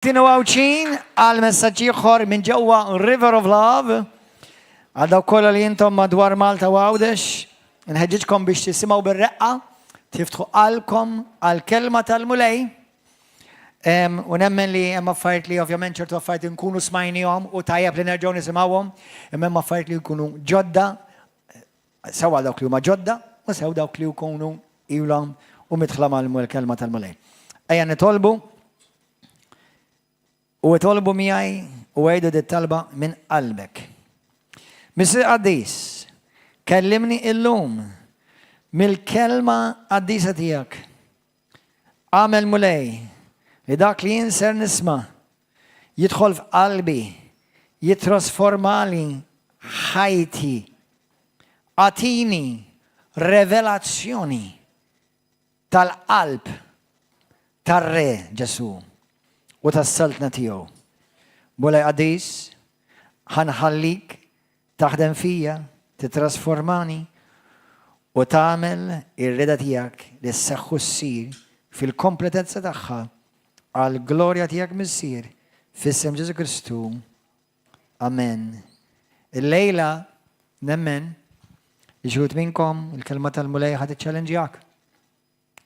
Maltin u Għawdxin għal messaġġ ieħor minn ġewwa River of Love. Għal dawk kollha li intom madwar Malta u Għawdex, nħeġġiġkom biex tisimgħu bir-reqqa, tiftħu qalbkom għall-kelma tal-Mulej. U nemmen li hemm affarijiet li ovvjament ċertu affarijiet nkunu smajnihom u tajjeb li nerġgħu nisimgħuhom, imma hemm affarijiet li jkunu ġodda sew għal dawk li huma ġodda u sew dawk li jkunu ilhom u midħla mal-kelma tal-Mulej. Ejja nitolbu u itolbu miegħi u għidu dit talba minn qalbek. Missier qaddis, kellimni illum mill-kelma qaddisa tiegħek. Agħmel Mulej li dak li jien ser nisma' jidħol f'qalbi, jittrasformali ħajti. Agħtini revelazzjoni tal-qalb tar-Re Ġesù u tas-Saltna tiegħu. Mulej qaddis, ħa nħallik Taħdem fija, tittrasformani u tagħmel ir-rieda tiegħek li sseħħ u ssir fil-kompletezza tagħha għall-glorja tiegħek Missier, f'isem Ġesù Kristu. Amen. Illejla nemmen li xi wħud minnkom il-kelma tal-Mulej ħa tiċċellenġjak.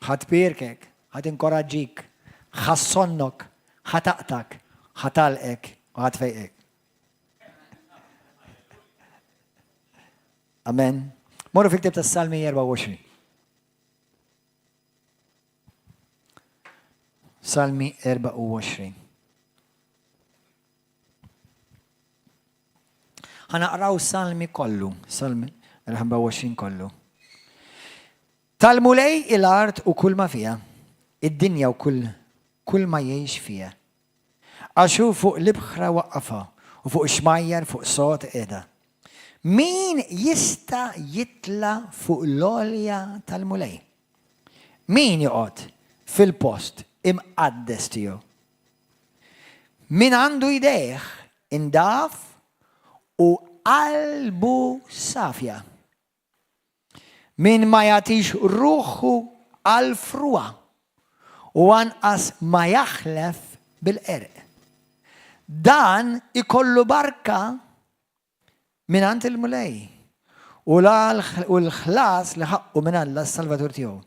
Ħa tbierkek, ħa tinkoraġġik, ħa ssonnok, ħa taqtgħek, ħa tgħallqek u ħa tfejqek. Amen. Morru fil-ktib tas-Salmi 24. Salmi 24. Ħanaqraw Salmi kollu, Salmi 24 kollu. Tal-Mulej il-art u kull ma fiha, id-dinja u kull kull ma jgħix fiha. Għax hu fuq l-ibħra waqqafha u fuq ix-xmajjar fuq sod qiegħda. Min jista' jitla' fuq l-għolja tal-Mulej? Min joqgħod fil-post imqaddes tiegħu? Min għandu jdejh indaf u qalbu safja. Min ma jagħtix ruħu għall-frugħa u anqas ma jaħlef bil-qerq. Dan ikollu barka mingħand il-Mulej u l-ħlas li ħaqqu minn Alla s-Salvatur tiegħu.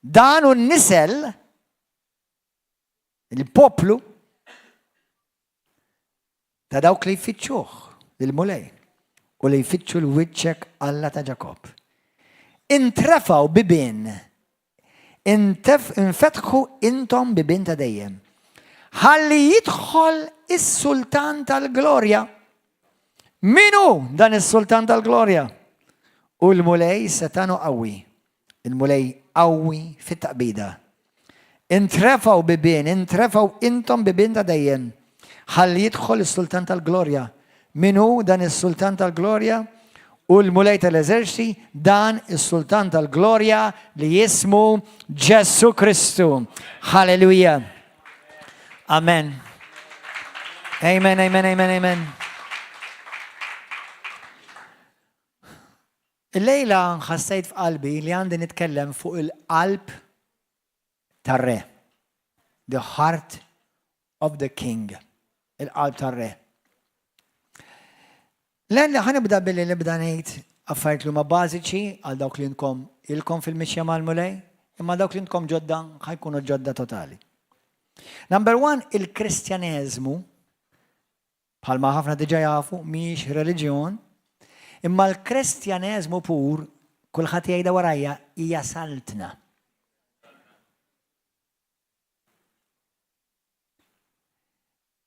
Dan hu n-nisel, il-poplu, Ta' dawk li jfittxuh, lill-Mulej, u li jfittxu 'l wiċċek Alla ta' Ġakobb. Intrefgħu bibien, infetħu intom bibien ta' dejjem. Ħalli jidħol is-Sultan tal-glorja. Min hu dan is-Sultan tal-glorja? U l-Mulej setgħan u qawwi. Il-Mulej qawwi fit-taqbida. Intrefgħu bibien, intrefgħu intom bibien ta' dejjem. Ħalli jidħol is-Sultan tal-glorja. Min hu dan is-Sultan tal-glorja? U l-Mulej tal-eżerċti, dan is-Sultan tal-glorja li jismu Ġesù Kristu. Halleluja. Amen. Amen, amen, amen, amen. Illejla ħassejt f'qalbi li għandi nitkellem fuq il-qalb tar-re. The heart of the king. Il-qalb tar-re. Len li ħanibda billi nibda ngħid affarijiet li huma bażiċi għal dawk li intkom ilkom fil-mixja mal-Mulej, imma dawk li intkom ġodda ħajkunu ġodda totali. Number one, il-Kristjaneżmu Bħalma ħafna diġà jafu, mhijiex reliġjon, imma l-Kristjaneżmu pur, kulħadd jgħidha warajja, hija saltna.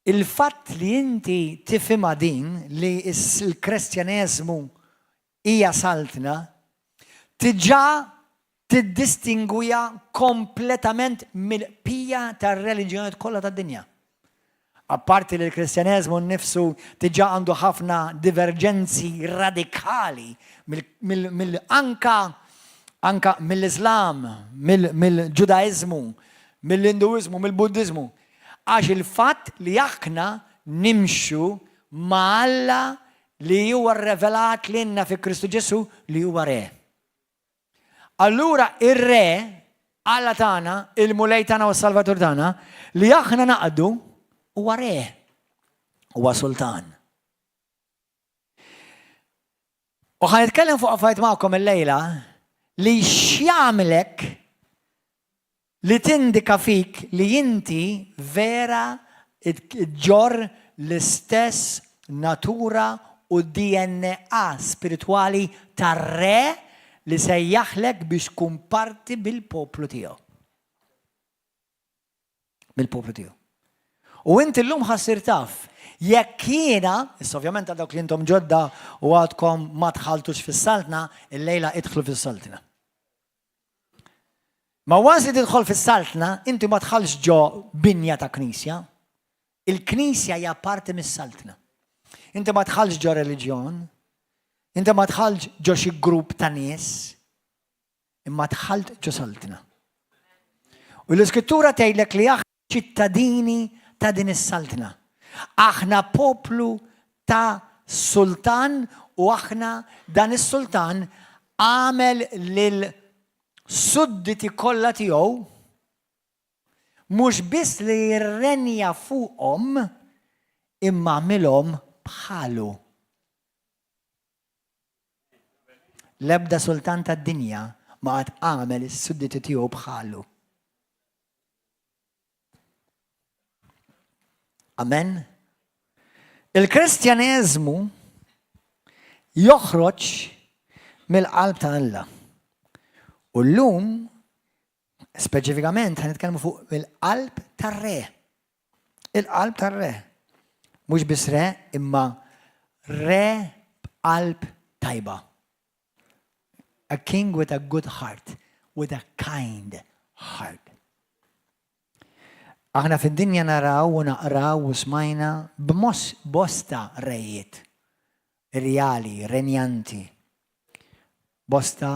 Il-fatt li inti tifhimha din li l-Kristjaneżmu hija saltna, diġà tiddistingwiha kompletament mill-bqija tar-reliġjonijiet kollha tad-dinja. Apparti li l-Kristjaneżmu nnifsu diġà għandu ħafna diverġenzi radikali mill anka anka mill-Iżlam, mill-Ġudaiżmu, mill-Induiżmu, mill-Buddiżmu. Għax il-fatt li aħna nimxu ma' Alla li huwa rrevelat lilna fi Kristu Ġesù li huwa Re. Allura ir-Re, Alla tagħna, il-Mulej tagħna u s-Salvatur tagħna, li aħna naqdu, Huwa re, huwa sultan. U ħa nitkellem fuq affarijiet magħkom illejla li x'jagħmlek li tindika fik li inti vera ġġorr l-istess natura u DNA spiritwali tar-Re li sejjaħlek biex tkun parti bil-poplu tiegħu. Mill-poplu tiegħu. U inti llum ħa ssir taf jekk jiena, issa ovvjament għal dawk li intom ġodda u għadkom ma dħaltux fis-saltna, illejla idħlu fis-saltna. Ma once li tidħol fis-saltna, inti ma dħalx ġo binja ta' knisja. Il-knisja hija parti mis-saltna. Inti ma dħalx ġo reliġjon, inti ma dħalx ġo xi grupp ta' nies, imma dħalt ġo saltna. U l-iskrittura tgħidlek li aħna ċittadini ta' din is-saltna. Aħna poplu ta' sultan u aħna dan is-sultan għamel lil sudditi kollha tiegħu mhux biss li jirrenja fuqhom imma għamilhom bħalu. L-ebda sultan tad-dinja ma qatt għamel is-sudditi tiegħu bħalu. Amen. Il-Kristjaneżmu joħroġ mill-qalb ta' Alla. U llum, speċifikament, ħa nitkellmu fuq il-qalb tar-re. Il-qalb tar-re. Mhux biss re, imma re b'qalb tajba. A king with a good heart, with a kind heart. Aħna fid-dinja naraw u naqraw u smajna b'mos bosta rejiet, rjali, renjanti. Bosta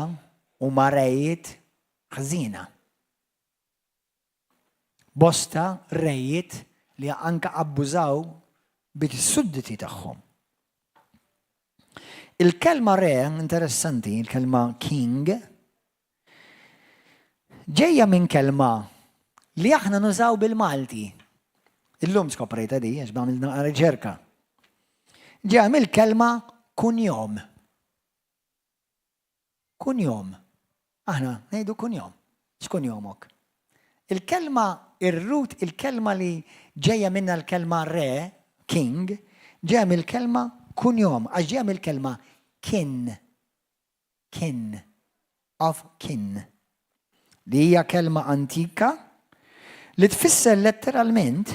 huma rejiet ħżiena. Bosta rejiet li anke abbużaw bis-sudditi tagħhom. Il-kelma re, interessanti, il-kelma king, ġejja minn kelma li aħna nużaw bil-Malti. Illum skoprejta di, għax għamilna riċerka. Ġejja mill-kelma kunjom. Kunjom. Aħna ngħidu kunjom. X'kunjomok? Il-kelma, ir-root, il-kelma li ġejja minnha l-kelma re, king, ġejja mill-kelma kunjom, għax ġejja mill-kelma kin. Kin. Of kin. Li hija kelma antika li tfisser letteralment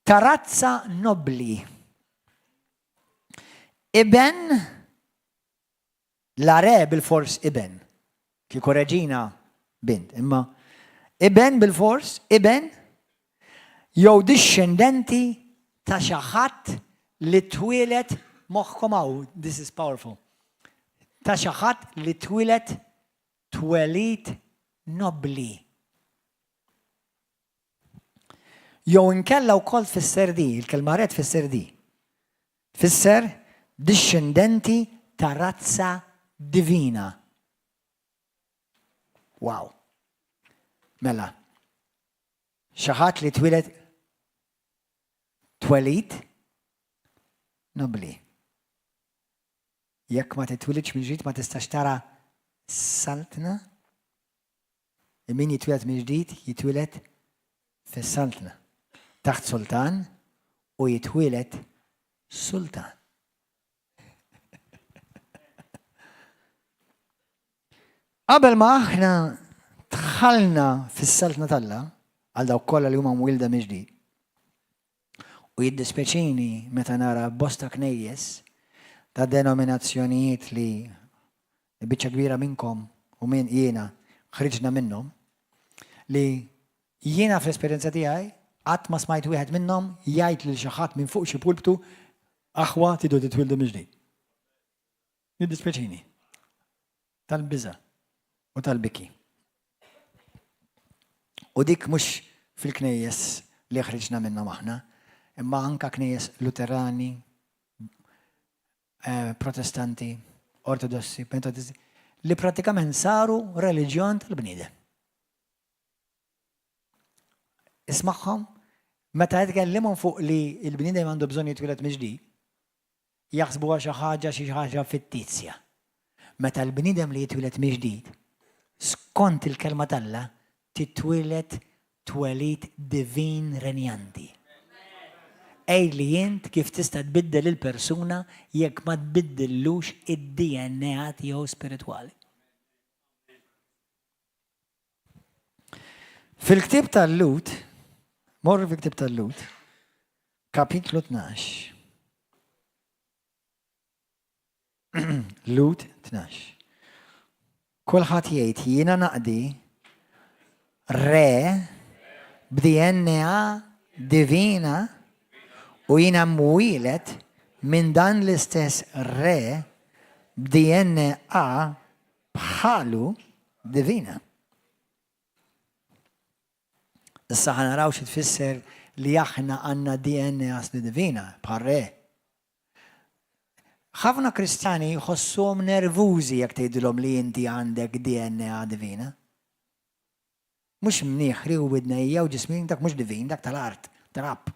ta' razza nobbli. Iben La re bilfors iben. Kieku reġina bint. Imma iben bilfors, iben jew dixxendenti ta' xi ħadd li twieled moħħkom hawn, this is powerful. Ta' xi ħadd li twieled twelid nobbli. Jew inkella wkoll tfisser di, il-kelma re tfisser di. Tfisser dixxendenti ta' razza divina. Wow. Mela, xi ħadd li twieled twelid nobbli. Jekk ma titwilidx minn ġdid ma tistax tara s-saltna Min jitwieled mill-ġdid jitwieled fis-saltna, taħt sultan u jitwieled sultan. Qabel ma aħna dħalna fis-saltna t'Alla, għal dawk kollha li huma mwielda mill-ġdid, U jiddispjaċini meta nara bosta knejjes ta' denominazzjonijiet li biċċa kbira minnkom u minn jiena ħriġna minnhom, li jiena fl-esperjenza tiegħi qatt ma smajt wieħed minnhom jgħid lil xi ħadd minn fuq xi pulptu aħwa tridu titwieldu mill-ġdid. Jiddispjaċini. Tal-biża' u tal-biki. U dik mhux fil-knejjes li ħriġna minnhom aħna, imma anka knejjes Luterani, eh, Protestanti, Ortodossi, Metodisti, li pratikament saru reliġjon tal-bniedem. Ismagħhom, Meta tkellimhom fuq li l-bniedem għandu bżonn jitwieled mill-ġdid, jaħsbuha xi ħaġa xi ħaġa fittizja. Meta l-bniedem li jitwieled mill-ġdid, skont il-kelma t'Alla, titwieled twelid divin renjanti. Għidli int kif tista' tbiddel il-persuna jekk ma tbiddillux id-DNA tiegħu spiritwali. Fil-ktieb tal-Lhud, morru fil-ktieb tal-Lhud, kapitlu 12. Lhud 12. Kulħadd jgħid jiena naqdi re b'DNA divina u jiena mwieled minn dan l-istess re b'DNA bħalu divina. Issa ħa naraw xi tfisser li aħna għandna DNA divina bħal re. Ħafna Kristjani jħossuhom nervużi jekk tgħidilhom li inti għandek DNA divina. Mhux mnieħri u widnejja u ġismi dak mhux divin, dak tal-art, trab.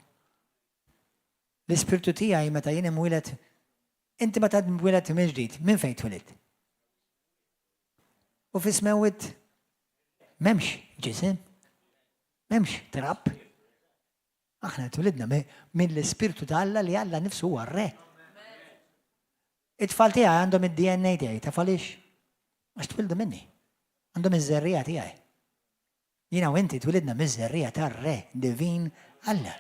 L-ispirtu tiegħi meta jien imwieled inti meta twieled mill-ġdid, minn fejn twilidt? U fis-smewwiet m'hemmx ġisem, m'hemmx trab. Aħna twilidna mill-Ispirtu ta' Alla li Alla nifsu huwa r-re. It-tfal tiegħi għandhom id-DNA tiegħi, taf għaliex? Għax twildu minni. Għandhom iż-żerriegħa tiegħi. Jiena u inti twilidna miż-żerriegħa tar-Re divin Alla.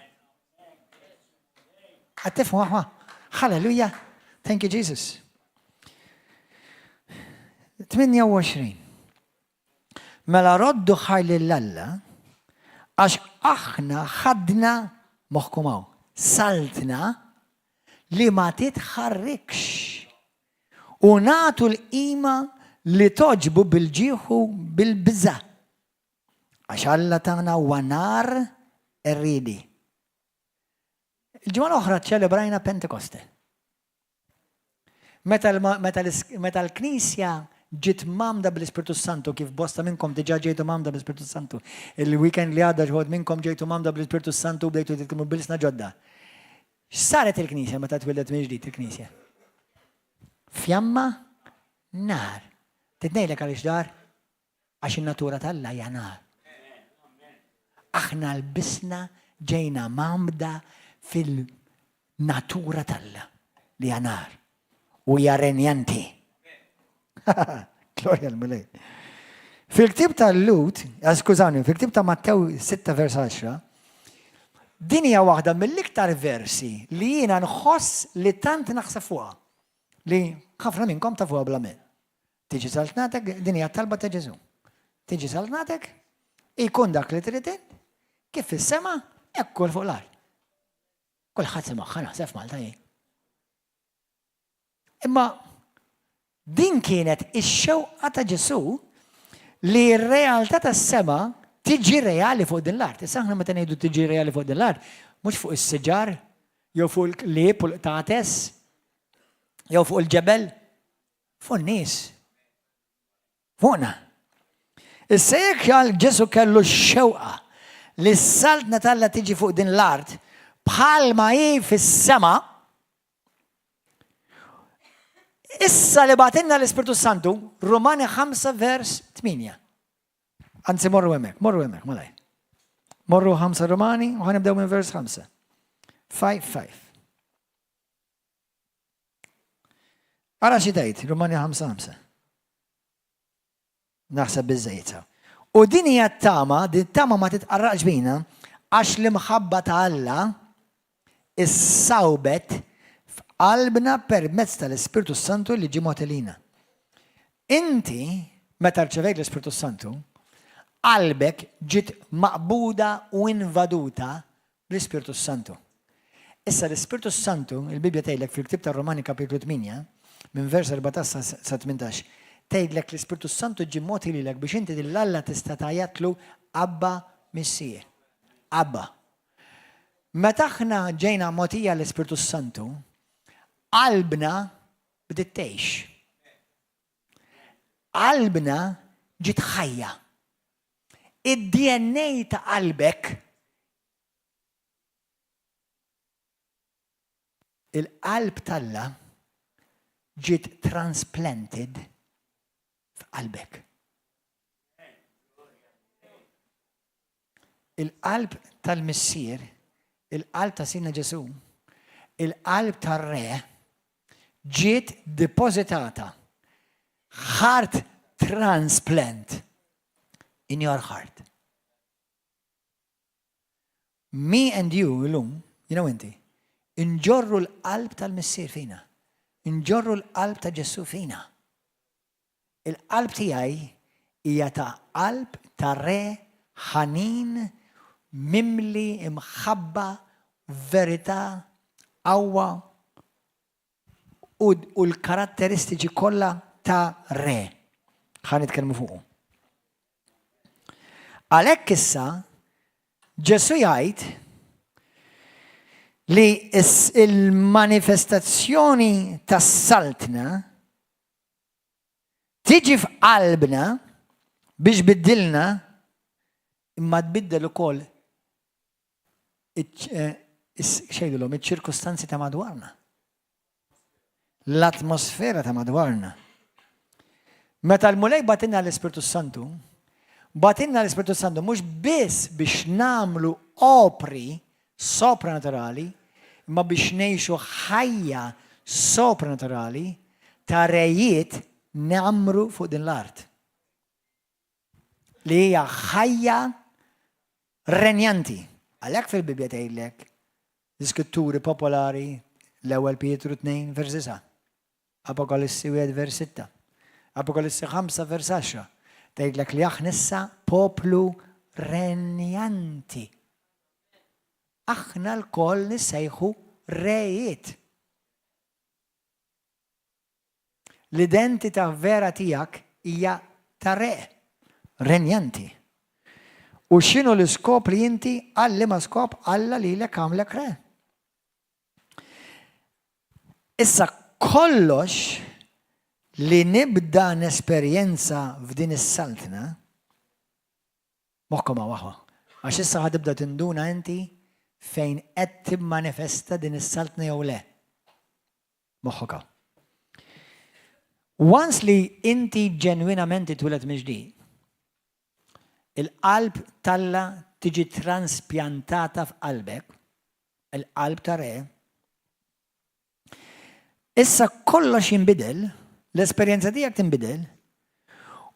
Qed tifhmu aħwa? Halleluja! Thank you Jesus. 28. Mela roddu ħaj lil Alla għax aħna ħadna moħħkom hawn saltna li ma titħarrikx u nagħtu l-qima li togħġbu bil-ġieħ u bil-biża'. Għax Alla tagħna huwa nar qerriedi. Il-ġimgħa l-oħra ċċelebrajna Pentekoste. Meta meta l-Knisja ġiet mgħammda bl-Ispirtu Santu, kif bosta minnkom diġà ġejtu mgħammda bl-Ispirtu Santu. Il-weekend li għadda xi minnkom ġejtu mgħammda bl-Ispirtu Santu u bdejtu titkellmu b'ilsna ġodda. X'saret il-Knisja meta twildet mill-ġdid il-Knisja? Fjamma nar. Trid ngħidlek għaliex dar? Għax in-natura t'Alla hija nar. Aħna lbisna ġejna mgħammda fil-natura t'Alla li hija nar u hija renjanti. Glorja l-Mulej. Fil-ktib tal-Lut, eh, skużawni, fil-ktib ta' Mattew 6 vers 10, din hija waħda mill-iktar versi li jiena nħoss li tant naħseb fuqha li ħafna minnkom tafuha bla minn. Tiġi saltnatek, din hija talba ta' Ġesu. Tiġi saltnatek, ikun dak li trid int, kif fis-sema, hekk ukoll fuq l-art. Kulħadd semagħha naħseb f'Malta jien. Imma din kienet ix-xewqa ta' Ġesù li r-realtà tas-sema tiġi reali fuq din l-art. Issa aħna meta ngħidu tiġi reali fuq din l-art, mhux fuq is-siġar, jew fuq il-klieb u l-qtates, jew fuq il-ġebel, fuq in-nies. Fuqna. Issa jekk għal Ġesu kellu x-xewqa li s-saltna t'Alla tiġi fuq din l-art bħalma hi fis-sema, issa li bagħtilna l-Ispirtu Santu, Rumani 5 vers 8. Anzi morru hemmhekk, morru hemmhekk, malaj. Morru 5 Rumani u ħanibdew minn vers 5. 5 5. Ara xi tgħid, Rumani 5-5. Naħseb biżejjed. U din hija t-tama, din tama ma titqarraqx bina, għax l-imħabba ta' Alla issawbet f'qalbna permezz tal-Ispirtu Santu li ġie mogħti lina. Inti, meta rċevejt l-Ispirtu Santu, qalbek ġiet maqbuda u invaduta bl-Ispirtu s-Santu. Issa l-Ispirtu s-Santu, il-Bibbja tgħidlek fil-ktieb tar-Rumani kapitlu 8, minn vers 14 sa 18, tgħidlek l-Ispirtu s-Santu ġie mogħti lilek biex inti lil Alla tista' tgħajjatlu Abba Missier. Abba. Meta aħna ġejna mogħtija l-Ispirtu s-Santu, qalbna bdiet tgħix. Qalbna ġiet ħajja. Id-DNA ta' qalbek. Il-qalb t'Alla ġiet transplanted f'qalbek. Il-qalb tal-Missier, il-qalb ta' Sidna Ġesù, il-qalb tar-Re ġiet depożitata heart transplant in your heart. Me and you illum, jiena u inti, inġorru l-qalb tal-Missier fina. Inġorru l-qalb ta' Ġesù fina. Il-qalb tiegħi hija ta' qalb ta' re ħanin, mimli imħabba, verità, qawwa u l-karatteristiċi kollha ta' re. Ħa nitkellmu fuqu. Għalhekk issa Ġesù jgħid li il-manifestazzjoni tas-saltna tiġi f'qalbna biex biddilna imma tbiddel ukoll xejdulhom iċ-ċirkustanzi ta' madwarna. L-atmosfera ta' madwarna. Meta l-Mulej bagħtilna l-Ispirtu Santu, bagħtilna l-Ispirtu Santu mhux biss biex nagħmlu opri sopranaturali, imma biex ngħixu ħajja sopranaturali ta' rejiet ngħammru fuq din l-art. Li hija ħajja renjanti. Għalhekk fil-Bibbja tgħidlek l-iskritturi popolari l-ewwel Pietru 2 vers 9, Apokalissi 1 vers 6, Apokalissi 5 vers 10, tgħidlek li aħna issa poplu renjanti. Aħna lkoll nissejħu rejiet. L-identità vera tiegħek hija ta' re, renjanti. U x'inhu l-iskop li inti għal liema skop Alla lilek għamlek re? Issa kollox li nibda nesperjenza f'din is-saltna, moħħkom hawn aħwa, għax issa ħa tibda tinduna inti fejn qed timmanifesta din is-saltna jew le. Moħħok hawn. Once li inti ġenwinament titwieled mill-ġdid, il-qalb t'Alla tiġi transpjantata f'qalbek, il-qalb ta' re, issa kollox jinbidel, l-esperjenza tiegħek tinbidel,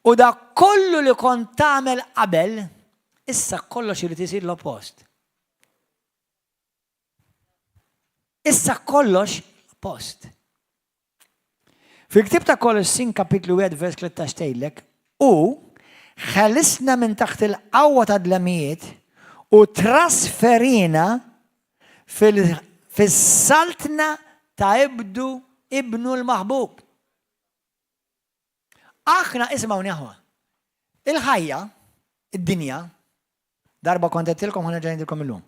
u dak kollu li kont tagħmel qabel, issa kollox irid isir l-oppost. Issa kollox post. Fil-ktib ta' Kolossin kapitlu 1 vers 13 tgħidlek u ħelisna minn taħt il-qawwa ta' dlamijiet u trasferina fis-saltna ta' ibdu ibnu l-maħbub. Aħna, isimgħuni aħwa, il-ħajja, id-dinja, darba kont għedtilkom ħa nerġa' ngħidilkom illum.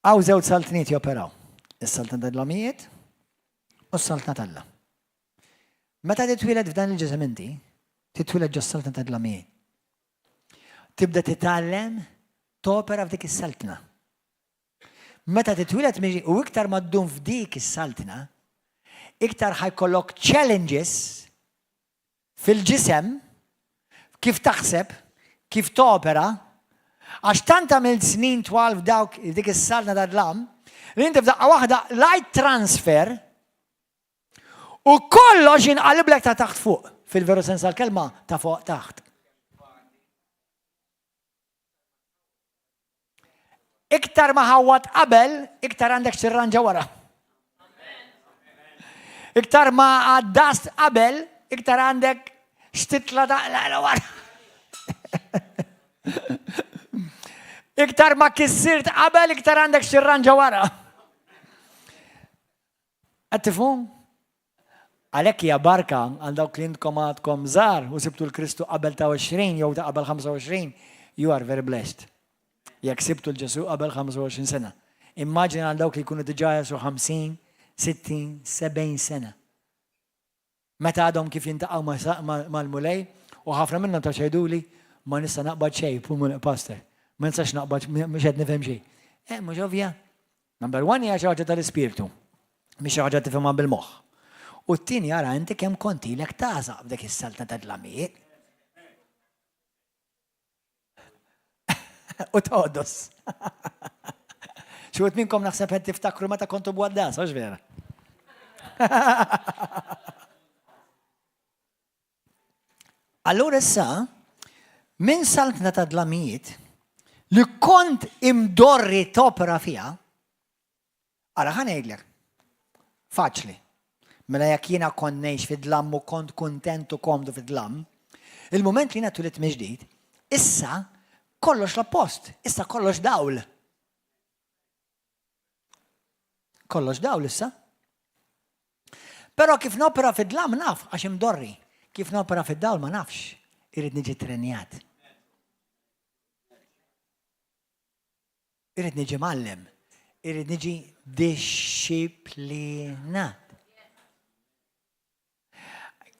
Hawn żewġ saltniet joperaw. Is-saltna tal-lamijiet u s-saltna t'Alla. Meta titwieled f'dan il-ġisem inti, titwieled ġo s-saltna tal-lamijiet. Tibda titgħallem topera f'dik is-saltna. Meta titwieled u iktar ma ddum f'dik is-saltna, iktar ħa jkollok challenges fil-ġisem, kif taħseb, kif topera, għax tant għamilt snin twal f'dawk dik is-saltna ta' dlam, li inti f'daqqa waħda light transfer u kollox jinqaliblek ta' taħt fuq, fil-veru sens tal-kelma ta' fuq taħt. Iktar ma ħawwat qabel, iktar għandek x'tirranġa wara. Iktar ma għaddast qabel, iktar għandek x'titla ta' wara. Iktar ma kissirt qabel, iktar għandek x'tirranġa wara. Qed tifhmu? Għalhekk hija barka għal dawk li intkom għadkom żgħar u sibtu l-Kristu qabel ta' 20 jew ta' qabel 25, you are very blessed. Jekk sibtu l-Ġesu qabel 25 sena. Immaġina għal dawk li jkunu diġà jesu 50, 60, 70 sena. Meta għadhom kif jintaqgħu mal-Mulej, u ħafna minnhom ta' xejduli, ma nista' naqbad xejn, pastor. Ma nistax naqbad, mhux qed nifhem xejn. Eh, mhux ovvja. Number one hija xi ħaġa tal-ispirtu. Mhix xi ħaġa tifhimha bil-moħħ. U t-tieni ara inti kemm kont ilek tagħżaq f'dik is-saltna ta' dlamijiet. U toqdos. Xi wħud minnkom naħseb qed tiftakru meta kontu b'għaddas, għax vera. Allura issa, minn saltna ta' dlamijiet li kont imdorri topera fiha, ara ħa ngħidlek, faċli. Mela jekk jiena kont ngħix fid-dlam u kont kuntent u komdu fid-dlam, il-mument li jiena twilidt mill-ġdid, issa kollox l-oppost, issa kollox dawl. Kollox dawl issa. Però kif nopera fid-dlam naf għax imdorri. Kif nopera fid-dawl ma nafx. Irrid niġi trenjat. Irrid niġi mgħallem. Irrid niġi dixxiplinat.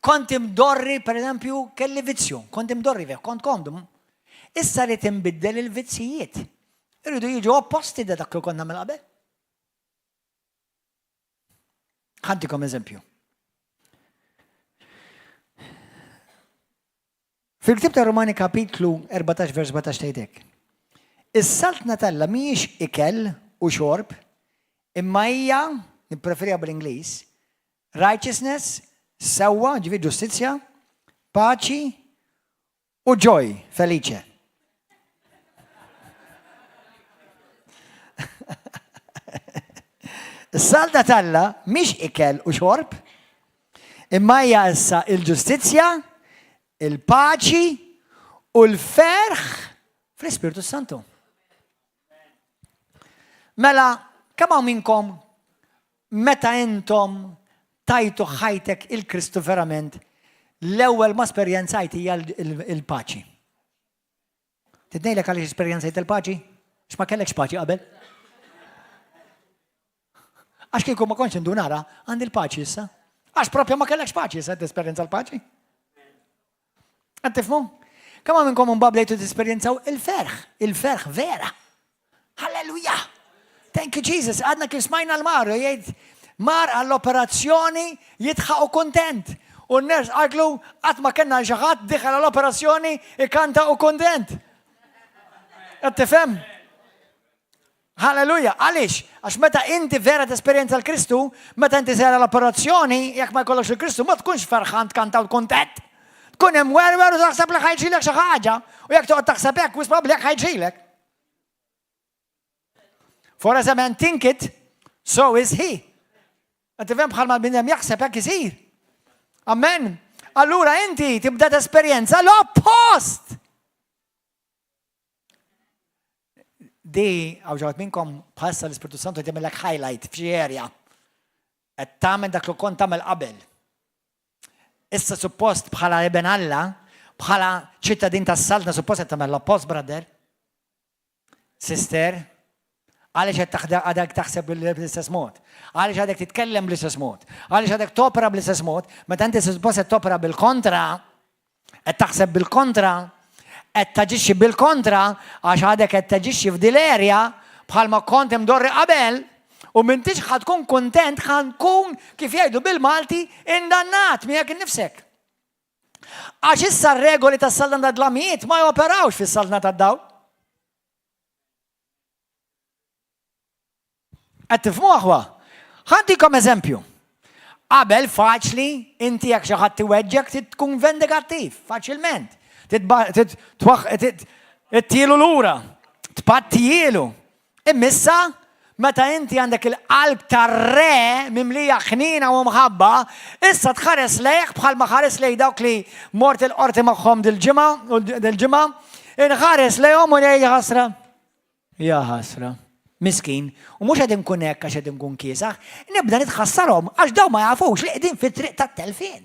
Kont imdorri, per eżempju, kelli vizzju, kont imdorri fih, kont komdu. Issa rrid inbiddel il-vizzijiet. Irridu jiġu opposti da dak li kont nagħmel qabel. Ħantikom eżempju. Fil-ktib ta' Romani kapitlu 14 vers 17 tgħid hekk. Is-saltna t'Alla mhijiex ikel u xorb, imma hija, nippreferiha bl-Ingliż, righteousness, sewwa, ġifieri ġustizzja, paċi u joy, felice. Is-saltna t'Alla mhix ikel u xorb, imma hija issa il-ġustizzja, il-paċi u l-ferħ fl-Ispirtu Santu. Mela, kemm hawn minnkom meta intom tajtu ħajtek il-Kristu verament, l-ewwel ma esperjenzajt hija l-paċi. Trid ngħidlek għaliex esperjenzajt il-paċi? Għax ma kellekx paċi qabel. Għax kieku ma kontx indun nara, għandi l-paċi issa. Għax propja ma kellekx paċi issa tesperjenza l-paċi. Qed tifhmu? Kemm minnkom mbagħad bdejtu tesperjenzaw il-ferħ, il-ferħ vera. Halleluja! Thank you Jesus. Għadna kif smajna l-Mario jgħid mar għall-operazzjoni jidħaq u kuntent. U n-ners qaltlu qatt ma kellna xi ħadd diħel għall-operazzjoni ikanta u kuntent. Qed tifhem? Halleluja! Għaliex? Għax meta inti vera tesperjenza l-Kristu, meta inti sejra l-operazzjoni, jekk ma jkollokx il-Kristu, ma tkunx ferħan tkanta u kuntent. Tkun hemm werwer u taħseb li ħajġilek xi ħaġa. U jekk toqgħod taħseb hekk, wisq probabbli hekk ħajġilek. For as a man thinketh, so is he. Qed tifhem bħalma l-bniedem jaħseb hekk isir. Amen. Allura inti tibda tesperjenza l-oppost. Di, għaw ġawat minnkom bħalissa l-Ispirtu Santu qed jagħmellek highlight f'xi area. Qed tagħmel dak li kont tagħmel qabel. Issa suppost bħala iben Alla, bħala ċittadin tas-saltna suppost qed tagħmel l-oppost, brother. Sister, għaliex qed għadek taħseb bl-istess mod? Għaliex għadek titkellem bl-istess mod? Għaliex għadek topera bl-istess mod? Meta inti suppost qed topera bil-kontra, qed taħseb bil-kontra, qed taġixxi bil-kontra għax għadek qed taġixxi f'dil-area bħalma kont imdorri qabel u m'intix ħa tkun kuntent ħa nkun kif jgħidu bil-Malti indannat miegħek innifsek. Għax issa r-regoli tas-saltna tad-dlamijiet ma joperawx fis-saltna tad-dawl. Qed tifhmu aħwa? Ħantikom eżempju. Qabel faċli inti jekk xi ħadd iweġġek trid tkun vendikattiv, faċilment. Tittielu lura, tpattijielu. Imma issa, meta inti għandek il-qalb tar-Re mimlija ħniena u mħabba, issa tħares lejh bħalma ħares lejn dawk li mort il-qorti magħhom dil-ġimgħa, dil-ġimgħa, inħares lejhom u ngħid ħasra. Ja ħasra. Miskin. U mhux qed inkun hekk għax qed inkun kiesaħ, nibda nitħassarhom għax dawn ma jafux li qegħdin fit-triq tat-telfien.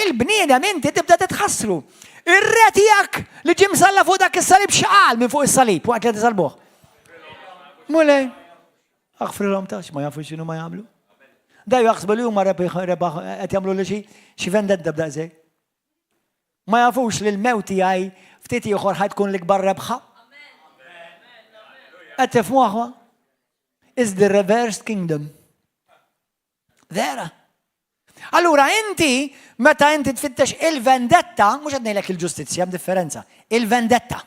Il-bniedem inti tibda titħassru. Ir-re tiegħek li ġie msalla fuq dak is-salib x'qal minn fuq is-salib waqt li tisalbuh. Mulej, aħfrilhom tax ma jafu x'inhu ma jagħmlu. Da jaħsbu li huma rebaħ qed jagħmlu li xi xi vendetta b'daqshekk. Ma jafux li l-mewt tiegħi ftit ieħor ħaj tkun l-ikbar rebħa. Qed tifhmu aħwa? is the reversed kingdom. Vera. Allura inti, meta inti tfittex il-vendetta, mhux qed ngħidlek il-ġustizzja, hemm differenza, il-vendetta.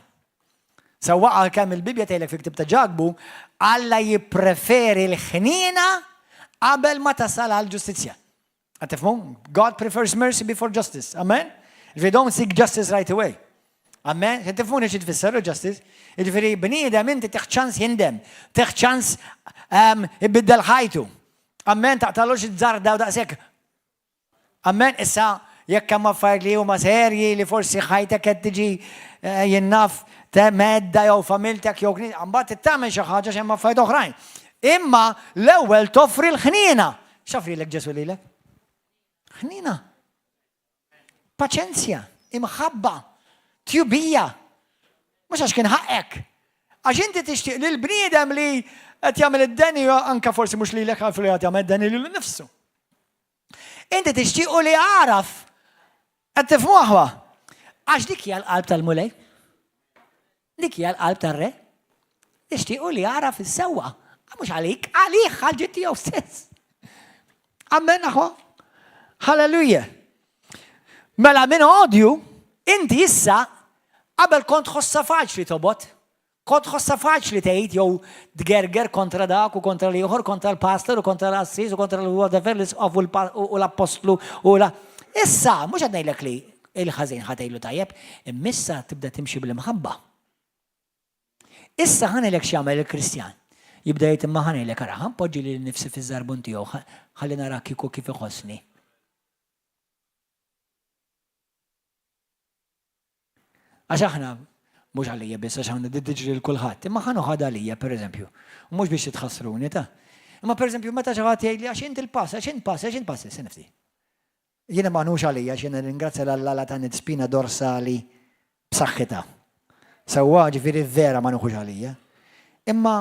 Sewwa għalkemm il-Bibbja tgħidlek fil-ktieb ta' Ġakbu, Alla jippreferi l-ħniena qabel ma tasal għall-ġustizzja. Qed tifhmu? God prefers mercy before justice. Amen? If you don't seek justice right away. Amen? Qed tifhmuni xi tfisser justice? Jiġifieri bniedem inti tieħ ċans jindem, tieħ ċans ehm, ibiddel ħajtu. Amen, taqtalux iż-żarda u daqshekk. Amen, issa jekk hemm affarijiet li huma serji li forsi ħajtek qed tiġi eh, jien naf medda jew familtek jew knis, mbagħad tagħmel xi ħaġa x'hemm affarijiet oħrajn. Imma l-ewwel toffri l-ħniena. X'offrilek Ġesu lilek? Ħniena. Paċenzja, imħabba, tjubija. Mhux għax kien ħaqqek. Għax inti tixtieq li l-bniedem li qed jagħmel id-deni anka forsi mhux lilek għalfu li qed jagħmel id-deni lilu nnifsu. Inti tixtiequ li għaraf qed tifhmu aħwa. Għax dik hija l-qalb tal-Mulej. Dik hija l-qalb tar-re. Tixtiequ li jagħraf is-sewwa. Mhux għalik, għalih għal ġid tiegħu stess. Amen aħwa. Halleluja. Mela minn odju, inti issa qabel kont ħossa faċli tobot, kont ħossa faċli tgħid jew tgerger kontra dak u kontra l-ieħor, kontra l-pastor u kontra l-assis u kontra l-whatever l-isqof u l-appostlu u la. Issa, mhux qed ngħidlek li il-ħażin ħa tgħidlu tajjeb, imma issa tibda timxi bl-imħabba. Issa ħa ngħidlek x'jagħmel il-Kristjan. Jibda jgħid imma ħa ngħidlek ara, ħa npoġġi lili nnifsi fiż-żarbun tiegħu ħalli nara kieku kif iħossni. Għax aħna mhux għalija biss għax aħna tiġri lil kulħadd, imma ħa noħodha għalija pereżempju. U mhux biex titħassruni ta' Imma pereżempju meta xi ħadd jgħidli għax int il-pass, għax int pass, għax int pass, se nifti. Jiena ma nħux għalija għax jiena nirringrazzja 'l Alla la tani spina dorsali b'saħħitha. Sewwa, ġifieri vera ma nħux għalija. Imma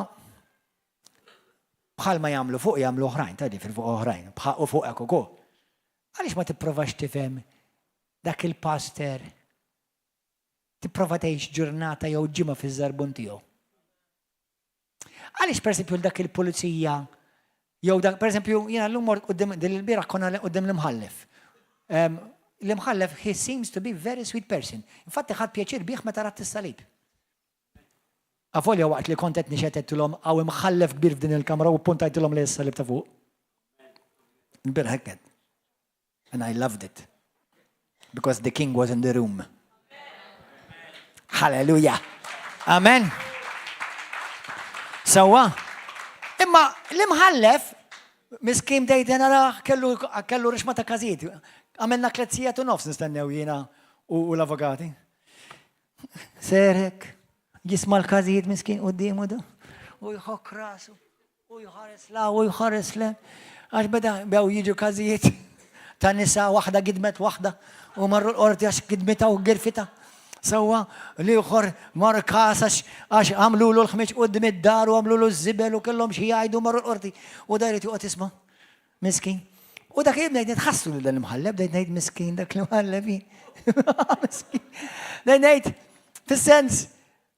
bħalma jagħmlu fuq jagħmlu oħrajn, ta' ġifieri fuq oħrajn, u fuqek ukoll. Għaliex ma tipprovax tifhem dak il-pastor tipprova tgħix ġurnata jew ġimgħa fiż-żarbun tiegħu? Għaliex pereżempju dak il-pulizija jew dak pereżempju jiena llum mort quddiem din il-bieraħ konna quddiem l-imħallef. L-imħallef he seems to be very sweet person. Infatti ħadd pjaċir bih meta rat is-salib. Avolja waqt li kont qed nixhed għedtilhom hawn imħallef kbir f'din il-kamra u ppuntajtilhom lejn is-salib ta' fuq. Il-bieraħ hekk għedt. And I loved it. Because the king was in the room. Hallelujah. Amen. Sawa. Imma l-imħallef, miskin bdejt naraħ, kellu, kellu rixma ta' każijiet. Għamilna kletzija tu nofs nistennew jiena u l-avukati. Serek, jisma' l-każijiet miskin quddiemu da. U jħokk rasu. U jħares la u jħares le. Għax beda bew jiġu każijiet ta' nisa waħda gidmet waħda u marru l-qorti għax gidmita u girfita. Sewwa l-ieħor mar każ għax għax għamlulu l-ħmiġ quddiem id-dar u għamlulu ż-żibel u kellhom xi jgħidu marru l-qorti. U da jrid joqgħod jisma' miskin. U dak jien bdejt nitħassu lil dan l-imħallef, bdejt ngħid miskin dak l-imħallef. Miskin. Bdejt ngħid fis-sens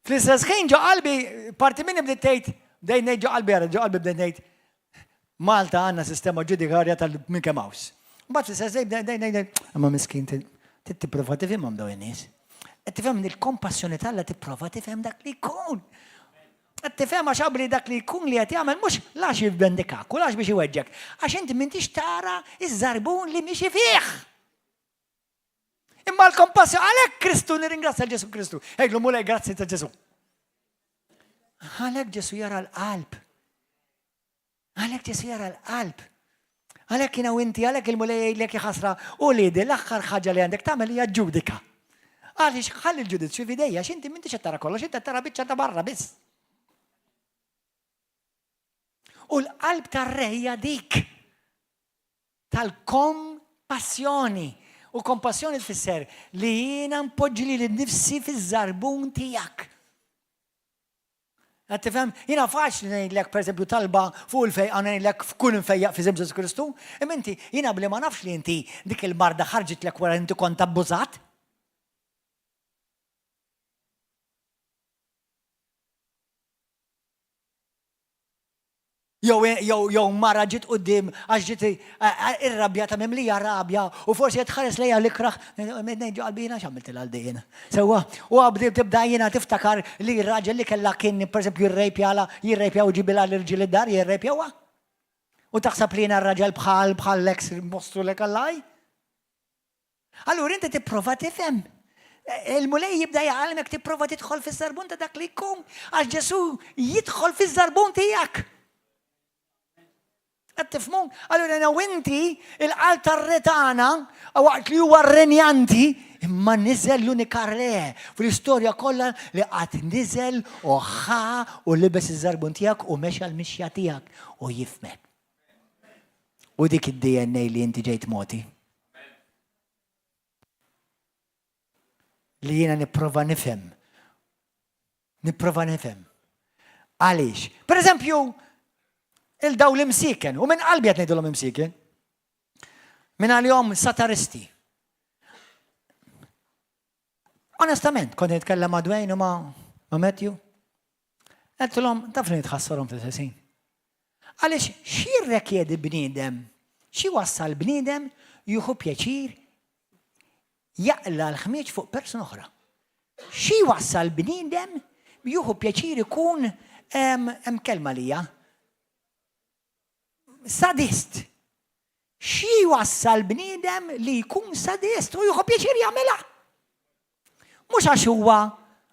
Fl-istess ħin ġo qalbi, parti minni bdiet tgħid, bdejt ngħid ġo qalbi ara, ġo qalbi bdejt ngħid, Malta għandna sistema ġudikarja tal-Mickey Mouse. Mbagħad fl-istess ħin bdejt ngħid, imma miskin trid tipprova tifhimhom dawn in-nies. Qed tifhem li l-kompassjoni t'Alla tipprova tifhem dak li jkun. Qed tifhem għax qabli dak li jkun li qed jagħmel mhux lax jivvendikak u lax biex iweġġek, għax inti m'intix tara ż-żarbun li miexi fih. Imma l-kompassjoni, għalhekk Kristu nirringrazzja Ġesu Kristu. Ejlu mulej grazzi ta' Ġesu. Għalhekk Ġesu jara l-qalb. Għalhekk Ġesu jara l-qalb. Għalhekk jiena u inti, għalhekk il-mulej jgħidlek ħasra u li l-aħħar ħaġa li għandek tagħmel hija ġudika. Għaliex ħalli l-ġudizzju f'idejja, x'inti m'intix qed tara kollox, inti tara biċċa ta' barra biss. U l-qalb tar-rejja dik. Tal-kompassjoni. U kompassjoni tfisser li jiena npoġġi lili nnifsi fiż-żarbun tiegħek. Qed tifhem? Jiena faċli ngħidlek pereżempju talba fuq il-fejqan ngħidlek f'kull imfejjaq f'isem Ġesù Kristu, imma inti jiena bli ma nafx li inti dik il-marda ħarġitlek wara li inti kont abbużat. Jew jew jew mara ġiet quddiem għax ġiet irrabjata mimlija rabja u forsi qed tħares lejha l-ikrah ngħid ġo qalbi jiena x'għamiltilha għal din. Sewwa, u bdiet tibda jiena tiftakar li r-raġel li kellha kien pereżempju jirrejpjalha, jirrejpja u jġibilha l-irġiel id-dar jirrejpjawha. U taħseb li jiena r-raġel bħal bħal ex mostru lekallaj? Allura inti tipprova tifhem. Il-Mulej jibda jgħallmek tipprova tidħol fiż-żarbun ta' dak li jkun, għax Ġesù jidħol fiż-żarbun tiegħek. Qed tifhmu? Allura jiena u inti il-qalb tar-re tagħna waqt li huwa renjanti, imma niżel l-unika re fl-istorja kollha li qatt niżel u ħa u libes iż-żarbun tiegħek u mexa l-mixja tiegħek u jifhmek. U dik id-DNA li inti ġejt mogħti. Li jiena nipprova nifhem. Nipprova nifhem. Għaliex? Per eżempju, il-daw l-imsiken, u minn qalbi qed ngħidulhom imsiken. Minn għalihom sataristi. Onestament, kont nitkellem ma' Dwayne u ma' Matthew. Għedtilhom, taf li nitħassarhom fl-istess Għaliex x'jirrekjedi bniedem, xi wassal bniedem jieħu pjaċir jaqla l-ħmieġ fuq persuna oħra? Xi wassal bniedem jieħu pjaċir ikun hemm kelma lija Sadist. Xi jwassal bniedem li jkun sadist u jieħu pjaċir jagħmilha? Mhux għax huwa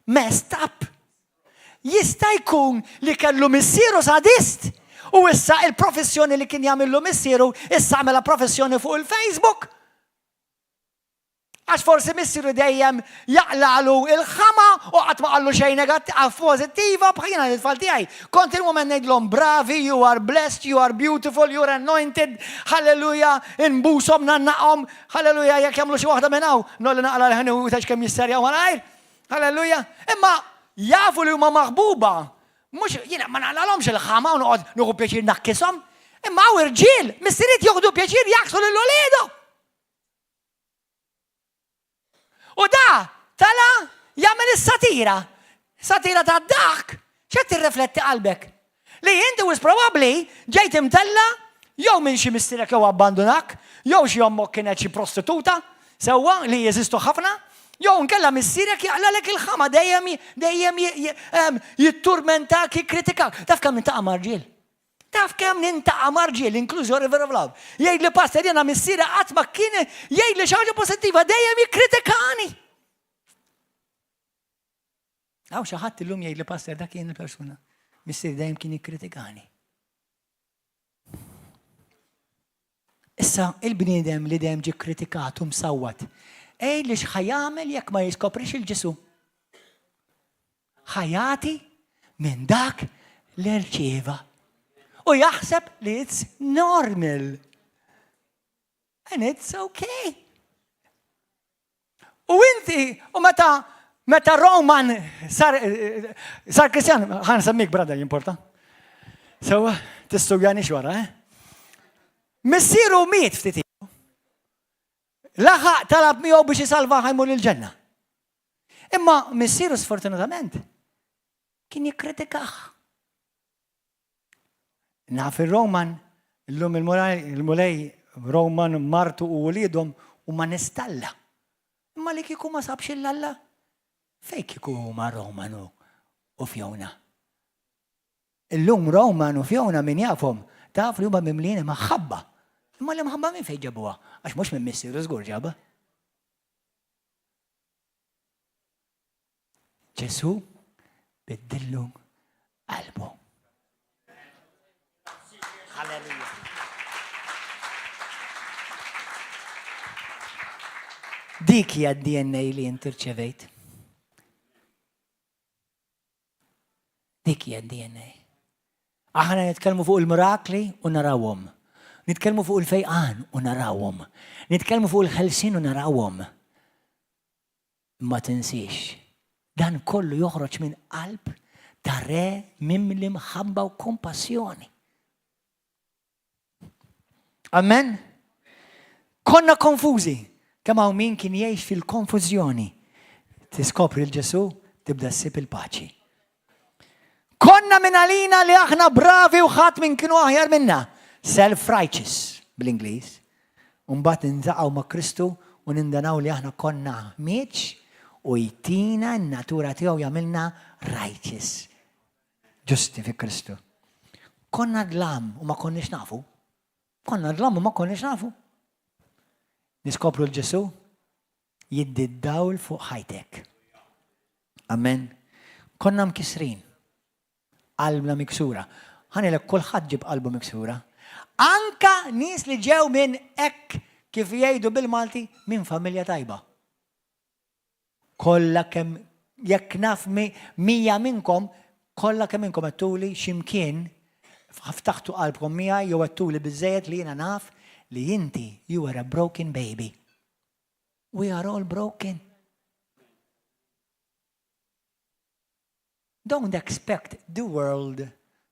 messed up. Jista' jkun li kellu missieru sadist u issa il-professjoni li kien jagħmillu missieru issa għamilha professjoni fuq il-Facebook. Għax forsi missieru dejjem jaqlagħlu l-ħama u qatt ma qallu xejn negattiv, pożittiva, bħal jiena lit-tfal tiegħi. Kontinwament ngħidlhom bravi, you are blessed, you are beautiful, you are anointed, hallelujah, inbushom, ngħannaqhom, hallelujah, jekk jagħmlu xi waħda minn hawn, nolli naqla' l-ħni u tgħidx kemm jisserjaw malajr, hallelujah. Imma jafu li huma maħbuba. Mhux jiena ma naqlagħlhomx il-ħama u noqgħod nieħu pjaċir nakkishom. Imma hawn irġiel, missiriet joħdu pjaċir jgħakksu lil uliedhom. U da tala jagħmel is-satira. Satira ta' dak x'qed tirrifletti qalbek? Li inti wis probabbli ġejt imtella jew minn xi missierek jew abbandunak, jew xi ommok kienet xi prostituta, sewwa li jeżistu ħafna, jew nkella missierek jaqlalek il-ħama dejjem dejjem jitturmentak, jikkritikak. Taf kemm nintaqa' ma' rġiel? Taf kemm nintaqa' ma' rġiel, inklużi River of Love, jgħidli pastor jiena missieri qatt ma kien jgħidli xi ħaġa pożittiva, dejjem jikkritikani. Hawn xi ħadd illum jgħidli pastor dak kien il-persuna. Missieri dejjem kien jikkritikani. Issa il-bniedem li dejjem ġie kritikat u msawwat, għid li x'ħa jagħmel jekk ma jiskoprix il-Ġesù. Ħa jagħti minn dak li rċieva. U jaħseb li it's normal. And it's okay. U inti, u meta meta Roman sar, sar Kristjan, ħan semmik brother jimporta. Sewa, tistugani xwara, eh? Missieru miet ftit Laħaq talab miegħu biex isalva ħajmur il-ġenna. Imma missieru sfortunatament kien jikkritikah. Naf il-Roman, illum il-Mulej Roman martu u wliedhom u ma nistalla. Imma li kieku ma sabx il-Alla, fej kieku huma Roman u Fiona? Illum Roman u Fiona min jafhom, taf li huma mimlijin imħabba. Imma l-imħabba minn fejn ġabuha? Għax mhux minn missieru żgur ġabha. Ġesù biddillu qalbu. Halleluja. Dik hija d-DNA li inti rċevejt. Dik hija d-DNA. Aħna nitkellmu fuq il-mirakli u narawhom. Nitkellmu fuq il-fejqan u narawhom. Nitkellmu fuq il-ħelsien u narawhom. Ma tinsiex, dan kollu joħroġ minn qalb ta' re mimli mħabba u kompassjoni. Amen? Konna konfużi. Kemm hawn min kien jgħix fil-konfużjoni. Tiskopri l-Ġesu, tibda ssib il-paċi. Konna minn għalina li aħna bravi u ħadd minn kienu aħjar minna. Self-righteous bl-Ingliż. U mbagħad nintaqgħu ma' Kristu u nindanaw li aħna konna ħmieġ u jtina n-natura tiegħu jagħmilna righteous. Ġusti fi Kristu. Konna dlam u ma konniex nafu. Konna dlam u ma konniex nafu. Niskopru l-Ġesu jiddi d-dawl fuq ħajtek. Amen. Konna mkisrin. Qalbna miksura. Ħanilek kulħadd ġib qalbu miksura. Anka nies li ġew minn hekk kif jgħidu bil-Malti minn familja tajba. Kollha kemm jekk naf 100 minnkom, kollha kemm inkom għedtuli xi mkien ftaħtu qalbkom miegħi jew għedtuli biżżejjed li jiena naf li inti you are a broken baby. We are all broken. Don't expect the world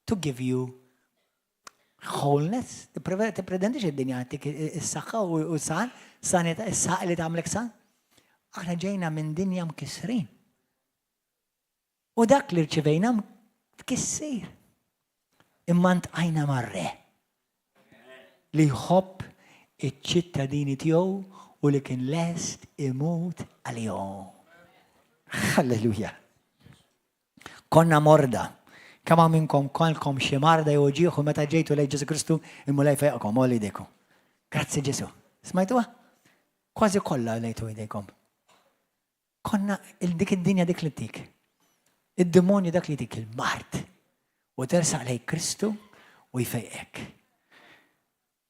to give you wholeness. Tippretendix id-dinja għattik is-saħħa u s-san, sanità, is-saq li tagħmlek san. Aħna ġejna minn dinja mkissrin. U dak li rċivejna tkissir. Imma ntqajna mar-re li jħobb iċ-ċittadini tiegħu u li kien lest imut għalihom. Halleluja. Konna morda. Kemm hawn minnkom kellkom xi marda jew uġigħ u meta ġejtu lejn Ġesù Kristu il-Mulej fejqkom, għolli jdejkom. Grazzi Ġesù. Smajtuha? Kważi kollha lejtu jdejkom. Konna dik id-dinja dik li tik. Id-demonju dak li tik il-mard. U tersaq lejn Kristu u jfejqek.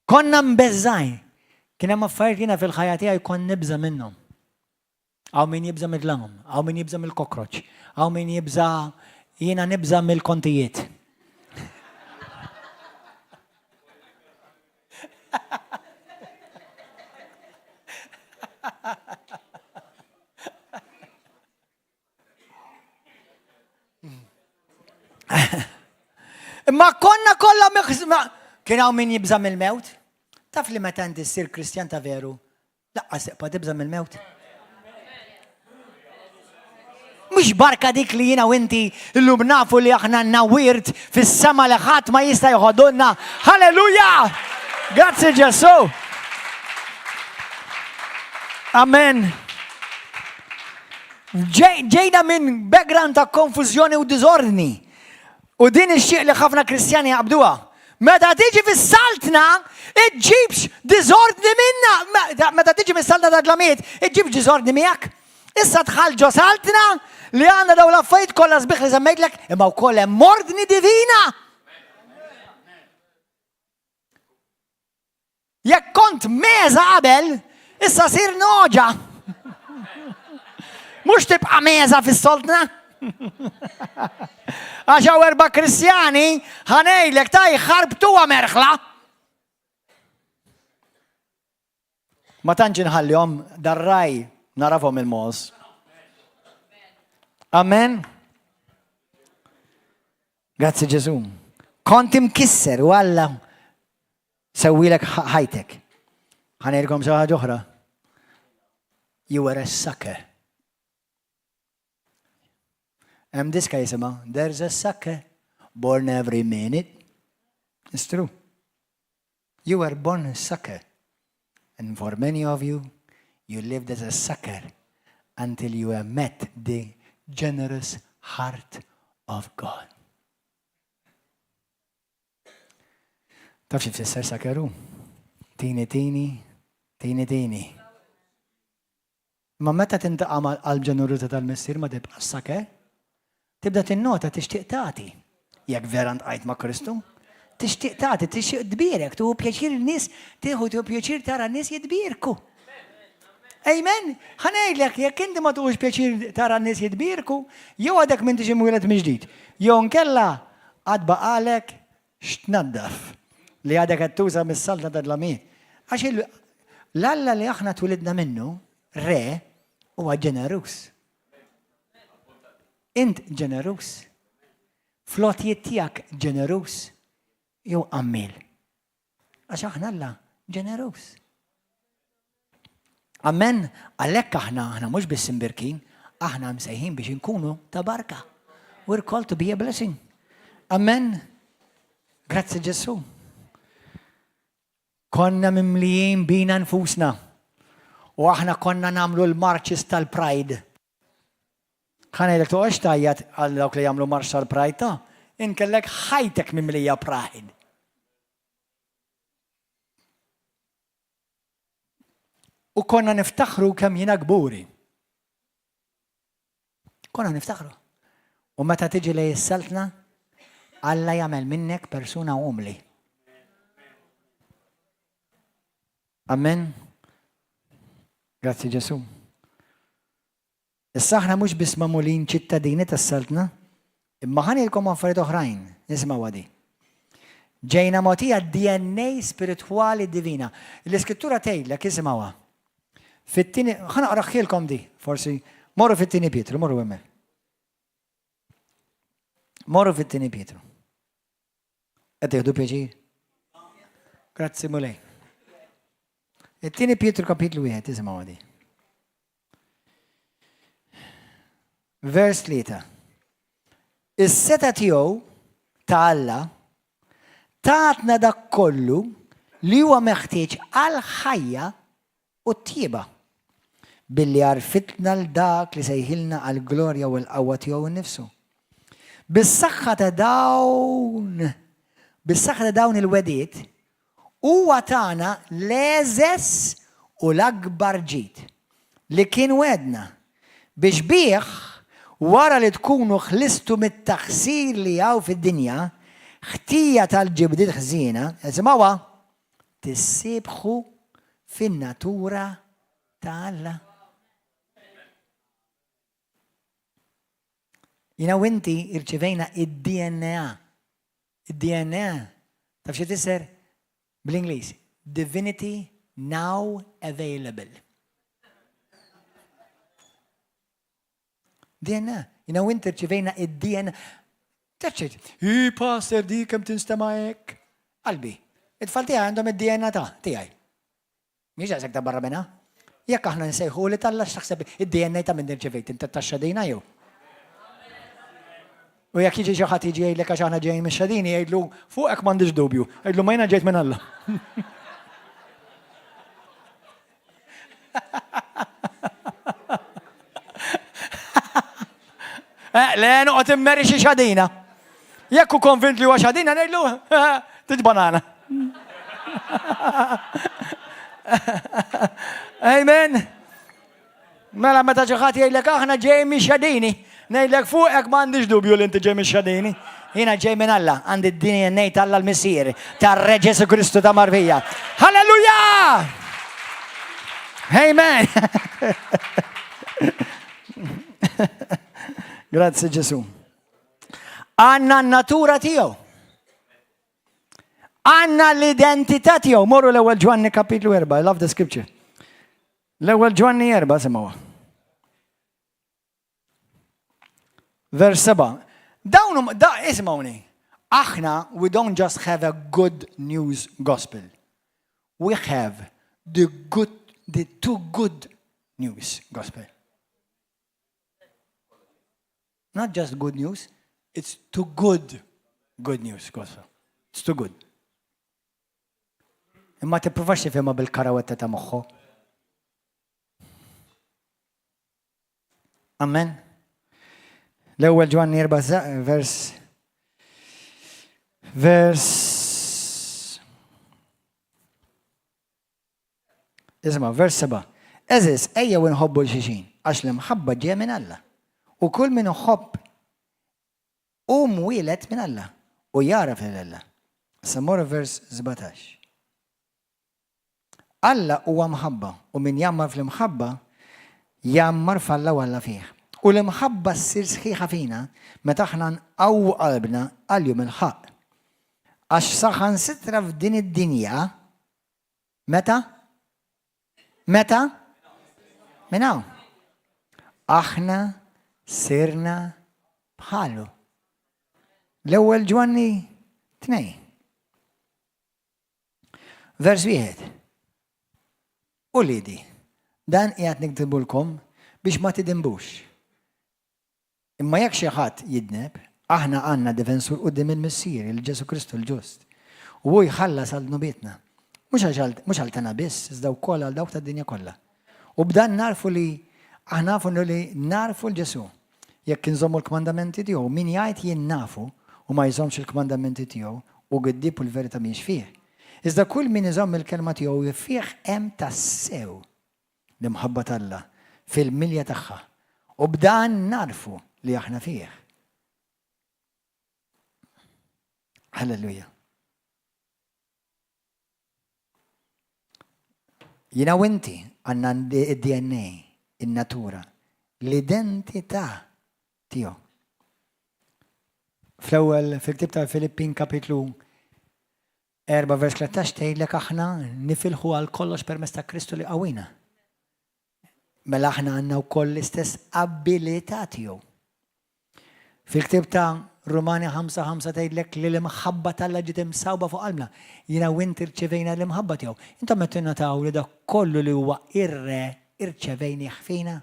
Konna mbeżżgħin. Kien hemm affarijiet jiena fil-ħajja tiegħi kont nibża' minnhom. Hawn min jibża' mid-dlam, hawn min jibża' mill-kokroċ, hawn min jibża' jiena nibża' mill-kontijiet. Imma konna kollha miħsma. Kien hawn min jibża' mill-mewt. Taf li meta inti ssir Kristjan ta' veru, Laqqas tibqa' tibża' mill-mewt. Mhux barka dik li jiena u inti llum nafu li aħna għandna wirt fis-sema li ħadd ma jista' joħodulna. Halleluja! Grazzi Ġesù! Amen. Ġejna minn background ta' konfużjoni u diżordni. U din ix-xieq li ħafna Kristjani jaqbduha. Meta tiġi fis-saltna, iġġibx diżordni minna. Meta tiġi mis-saltna ta' dlamijiet, iġġibx diżordni miegħek. Issa dħalt ġo saltna li għandha dawn l-affarijiet kollha sbieħ li semmejtlek, imma wkoll hemm ordni divina. Jekk kont meża qabel, issa sir noġa. Mhux tibqa' meża fis-soltna. Għax hawn erba' Kristjani ħanejlek ta' jħarbtuha merħla. Ma tantx inħallihom darraj narafhom il-mos. Amen. Grazzi Ġesu. Kont imkisser u Alla Sewwilek ħajtek. Ħa ngħidilkom xi ħaġa oħra. You were a sucker. Hemm diska jisimha There's a sucker born every minute. It's true. You were born a sucker. And for many of you, you lived as a sucker until you have met the generous heart of God. Taf xi tfisser sakeru? Tini tini, tini tini. Ma meta tintaqa' mal-qalb ġeneruża tal-Missier ma tibqax saker. Tibda tinnota tixtieq tagħti. Jekk vera ntqajt ma' Kristu, tixtieq tagħti, tixtieq tbierek, tieħu pjaċir in-nies, tieħu pjaċir tara n-nies jitbierku. Amen. Ħa ngħidlek, jekk inti ma tuħux pjaċir tara n-nies jitbierku, jew għadek m'intix imwieled mill-ġdid, jew nkella għad baqalek x'tnaddaf li għadek qed tuża mis-saltna ta' dlamijiet. Għax l-Alla li aħna twilidna minnu, re, huwa ġeneruż. Int ġeneruż. Fl-għotjiet tiegħek ġeneruż jew qammiel. Għax aħna Alla ġeneruż. Amen, għalhekk aħna aħna mhux biss imbirkin, aħna msejħin biex inkunu ta' barka. We're called to be a blessing. Amen. Grazzi Ġesù. Konna mimlijin bina nfusna. U aħna konna nagħmlu l-marches tal-pride. Ħa ngħidlek toqgħodx tgħajjat għal dawk li jagħmlu marx tal-pride ta' inkellek ħajtek mimlija pride. U konna niftaħru kemm jiena kburi. Konna niftaħru. U meta tiġi lej is-saltna, Alla jagħmel minnek persuna umli. Amen. Grazzi Ġesu. Issa aħna mhux biss magħmulin ċittadini tas-Saltna, imma ħa ngħidilkom affarijiet oħrajn. Isimgħuha di. Ġejna mogħtija DNA spiritwali divina. L-Iskrittura tgħidlek, isimgħuha. Fit-tieni, ħa naqraħhielkom di, forsi, morru fit-tieni Pietru, morru hemmhekk. Morru fit-tieni Pietru. Qed tieħdu pjaċir? Grazzi Mulej. It-tieni Pietru kapitlu wieħed isimgħu għadi. Vers 3. Is-seta tiegħu ta' Alla tatna dak kollu li huwa meħtieġ għal ħajja u t-tjieba, billi għarrfitna 'l dak li sejħilna għall-glorja u l-qawwa tiegħu nnifsu. Bis-saħħa ta' dawn bis-saħħa ta' dawn il-wegħdiet, huwa tana l-egħżeż u l-akbar ġid li kien wegħedna, biex bih, wara li tkunu ħlistu mit-taħsir li hawn fid-dinja, ħtija tal-ġibdiet ħżiena, isimgħuha! Tissiebħu fin-natura ta' Alla. Jiena u inti irċivejna id-DNA. Id-DNA, taf xi tfisser bl-Ingliż? Divinity now available. DNA. Jina u inti rċivejna id-DNA. Terċet, i pastor di kem tinstema hekk. Qalbi, it-tfal tiegħi għandhom id-DNA ta' tiegħi. Mhix daqshekk ta' barra minha. Jekk aħna nsejħu li talla x'taħseb id-DNA ta' minn irċevejt inti tax-xadina jew. U jekk jiġi xi ħadd jiġi jgħidlek għax aħna ġejjin mix-xadini jgħidlu fuqek m'għandix dubju. Jgħidlu ma jiena ġejt minn Alla. Eh, le, noqgħod immeri xi xadina. Jekk hu konvint li huwa xadina ngħidlu tiġ banana. Amen. Mela meta xi ħadd jgħidlek aħna ġej mix-xadini, ngħidlek fuqek m'għandix dubju li inti ġej mix-xadini. Jiena ġej minn Alla, għandi d-DNA t'Alla l-Missier, tar-Re Ġesu Kristu ta' Marvija. Halleluja! Amen! Grazzi Ġesu. Għanna n-natura tiegħu. Għanna l-identità tiegħu. Morru l-ewwel Ġwanni kapitlu 4, I love the scripture. L-ewwel Ġwanni 4 simgħuha. Vers 7. Dawn da isimgħuni. Aħna we don't just have a good news gospel. We have the good the too good news gospel. Not just good news, it's too good good news gospel. It's too good. Imma tippruvax tifhimha bil-karawetta ta' moħħu. Amen. L-ewwel Ġwanni 4 vers vers Isma' vers 7. Eżis, ejjew inħobbu l-xixin, għax l-imħabba ġejja minn Alla. U kull min iħobb Hu mwieled minn Alla u jagħraf lil Alla. Issa mmorru vers 17. Alla huwa mħabba u min jgħammar fl-imħabba jgħammar f'Alla u Alla fih. U l-imħabba ssir sħiħa fina meta aħna nqawwu qalbna għal jum il-ħaqq. Għax saħansitra f'din id-dinja meta? Meta? Minn hawn. Aħna sirna bħalu. L-ewwel Ġwanni tnej. Vers wieħed. Uliedi, dan qiegħed niktibulkom biex ma tidinbux. Imma jekk xi ħadd jidneb, Aħna għandna difensur quddiem il-Missier, il Ġesù Kristu l-ġust. U hu jħallas għal dnubietna. Mhux għal tagħna biss, iżda wkoll għal dawk tad-dinja kollha. U b'dan narfu li aħna nafu li narfu 'l Ġesù. Jekk inżommu l-kmandamenti tiegħu, min jgħid jien nafu u ma jżommx il-kmandamenti tiegħu, hu giddieb u l-verità mhijiex fih. Iżda kull min iżomm il-kelma tiegħu fih hemm tassew l-imħabba t'Alla fil-milja tagħha. U b'dan narfu li aħna fih. Halleluja. Jiena u inti għandna d-DNA, in-natura, l-identità tiegħu. Fl-ewwel fil-ktieb tal-Filippin kapitlu 4 vers 13 tgħidlek aħna nifilħu għal kollox permezz ta' Kristu li qawwina. Mela aħna għandna wkoll l-istess abilità tiegħu. Fil-ktieb ta' Rumani 5:5 tgħidlek li l-imħabba t'Alla ġiet imsawba fuq qalbna. Jiena u inti rċevejna l-imħabba tiegħu. Intom qed tinnataw li dak kollu li huwa ir-re irċevejnih fina?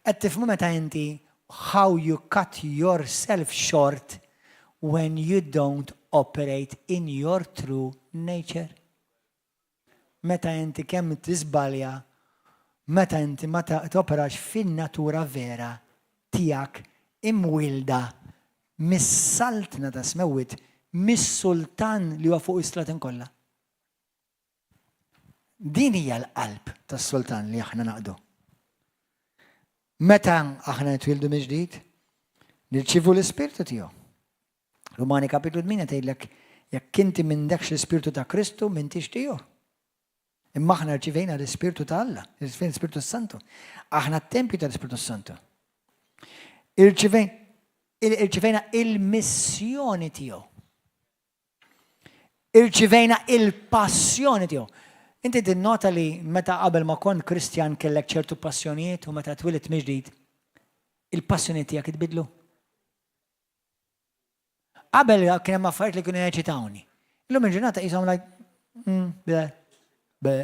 Qed tifhmu meta inti how you cut yourself short when you don't operate in your true nature? Meta inti kemm tiżbalja meta inti ma toperax fin-natura vera tiegħek imwielda mis-Saltna tas-Smewwiet, mis-Sultan li huwa fuq is-slaten kollha. Din hija l-qalb tas-Sultan li aħna naqdu. Meta aħna nitwieldu mill-ġdid, nirċievu l-Ispirtu tiegħu. Rumani kapitlu 8 tgħidlek jekk inti m'indekx l-Ispirtu ta' Kristu m'intix tiegħu. Imma aħna rċivejna l-Ispirtu ta' Alla, l-Ispirtu Santu. Aħna t-tempju tal-Ispirtu Santu. Irċivejna il-missjoni tiegħu. Irċivejna il-passjoni tiegħu. Inti tinnota li meta qabel ma kont Kristjan kellek ċertu passjonijiet u meta twilidt mill-ġdid, il-passjonijiet tiegħek itbidlu? Qabel kien hemm affarijiet li kienu jeċitawni. Illum il-ġurnata qishom like, mm, be, be.